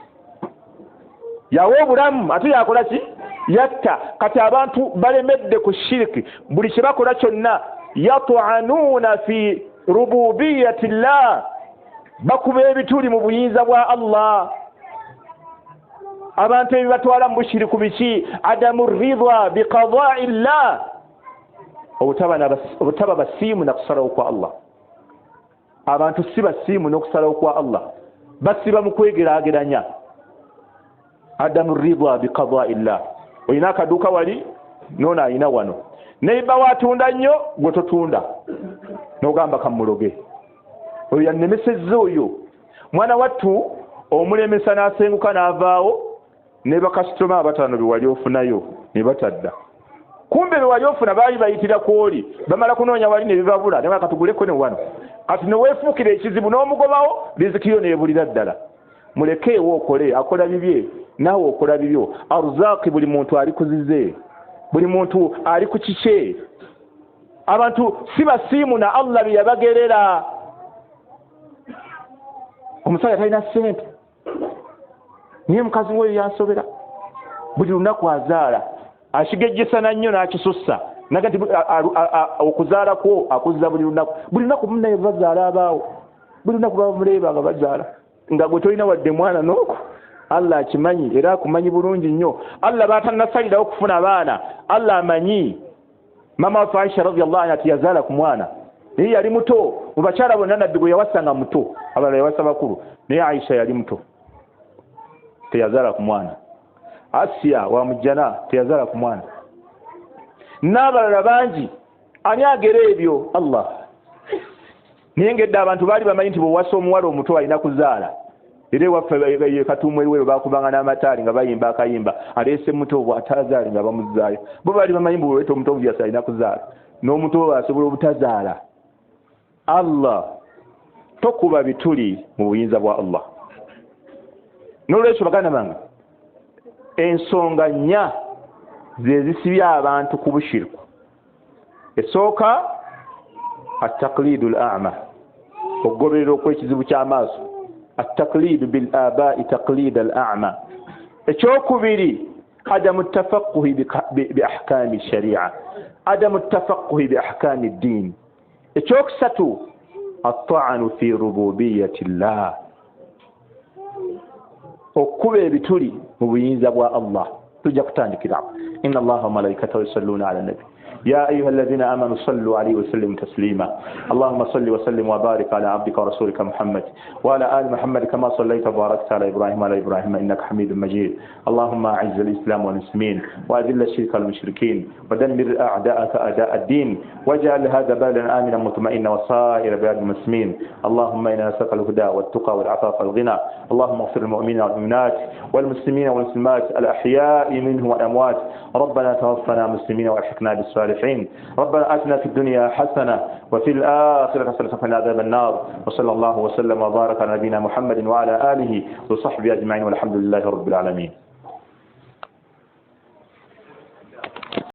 yawa obulamu ate yakola ki? Yatta. Kati abantu balemedde ku shiriki, buli kye bakola kyonna yat'anuuna fi rububiyati llah, bakuba ebituli mu buyinza bwa Allah. Abantu ebibatwala mu bushiriku biki? Adamu ridha biqadai llah, obutaba basiimu na kusalawo kwa Allah. Abantu si basiimu n'okusalawo kwa Allah, basiba mu kwegeraageranya. Adamu ridha biqadai llah, olina akaduuka wali noono alina wano, neiba atunda nnyo gwe totunda, n'ogamba kamuloge oyo yannemesezza oyo. Mwana wattu omulemesa n'asenguka n'avaawo, ne bakasitoma abataano be wali ofunayo ne batadda. Kumbe be wali ofuna baali bayitira kwoli, bamala kunoonya wali ne bibabula, ne katuguleko ne wano. Kati ne weefuukira ekizibu n'omugobawo, riziki yo n'ebulira ddala. Mulekeewo okole, akola bibye, naawe okola bibyo. Arzaaki buli muntu ali kuzize, buli muntu ali ku kikye. Abantu si basiimu na Allah bye yabagerera. Omusajja talina ssente, naye mukazi we yansobera, buli lunaku azaala, akigejjesana nnyo n'akisussa. Naga nti okuzaala kwo akuzza buli lunaku, buli lunaku munnaye bazaala abaawo, buli lunaku bamuleeba nga bazaala, nga gwe tolina wadde mwana n'oku. Allah akimanyi era akumanyi bulungi nnyo. Allah baatannasalirawo okufuna abaana, Allah amanyi. Mama waffe Aisha radhiyallahu anha tiyazaala ku mwana, naye yali muto. Mu bakyala bonna Nabbi gwe yawasa nga muto, abalala yawasa bakulu, naye Aisha yali muto, teyazaala ku mwana. Asiya wa mujjana teyazaala ku mwana, n'abalala bangi. Ani agera ebyo? Allah. Naye ng'edda abantu baali bamanyi nti bw'owasa omuwala omuto alina kuzaala. Era ewaffe Katuumu Eruweero baakubanga n'amataali nga bayimba akayimba, aleese muto bw'ataazaale nga bamuzzaayo. Bo baali bamanyi mbu bw'oleeta omuto obvious alina kuzaala, n'omuto asobola obutazaala. Allah tokuba bituli mu buyinza bwa Allah. N'olwekyo baganda bange, ensonga nnya ze zisibye abantu ku bushiriku. Esooka, at-taqliidu al-a'ma, okugoberera okw'ekizibu ky'amaaso, at-taqliidu bil abaai taqliid al-a'ma. Ekyokubiri, adamu tafaquhi bi ahkaami sharia, adamu tafaquhi bi ahkaami ddiini. Ekyokusatu, at-ta'anu fi rububiyati llah, okukuba ebituli mu buyinza bwa Allah. Tujja kutandikira. Inna Allaha wa malaikatahu yusalluna ala nabi يا أيها الذين آمنوا صلوا عليه وسلموا تسليما. اللهم صل وسلم وبارك على عبدك ورسولك محمد وعلى آل محمد كما صليت وباركت على إبراهيم وعلى إبراهيم إنك حميد مجيد. اللهم أعز الإسلام والمسلمين وأذل الشرك والمشركين ودمر أعداءك أعداء الدين واجعل هذا بلدا آمنا مطمئنا وسائر بلاد المسلمين. اللهم إنا نسألك الهدى والتقى والعفاف والغنى. اللهم اغفر للمؤمنين والمؤمنات والمسلمين والمسلمات الأحياء منهم والأموات. ربنا توفنا مسلمين والحقنا بالصالحين. ربنا آتنا في الدنيا حسنة وفي الآخرة حسنة وقنا عذاب النار. وصلى الله وسلم وبارك على نبينا محمد وعلى آله وصحبه أجمعين، والحمد لله رب العالمين.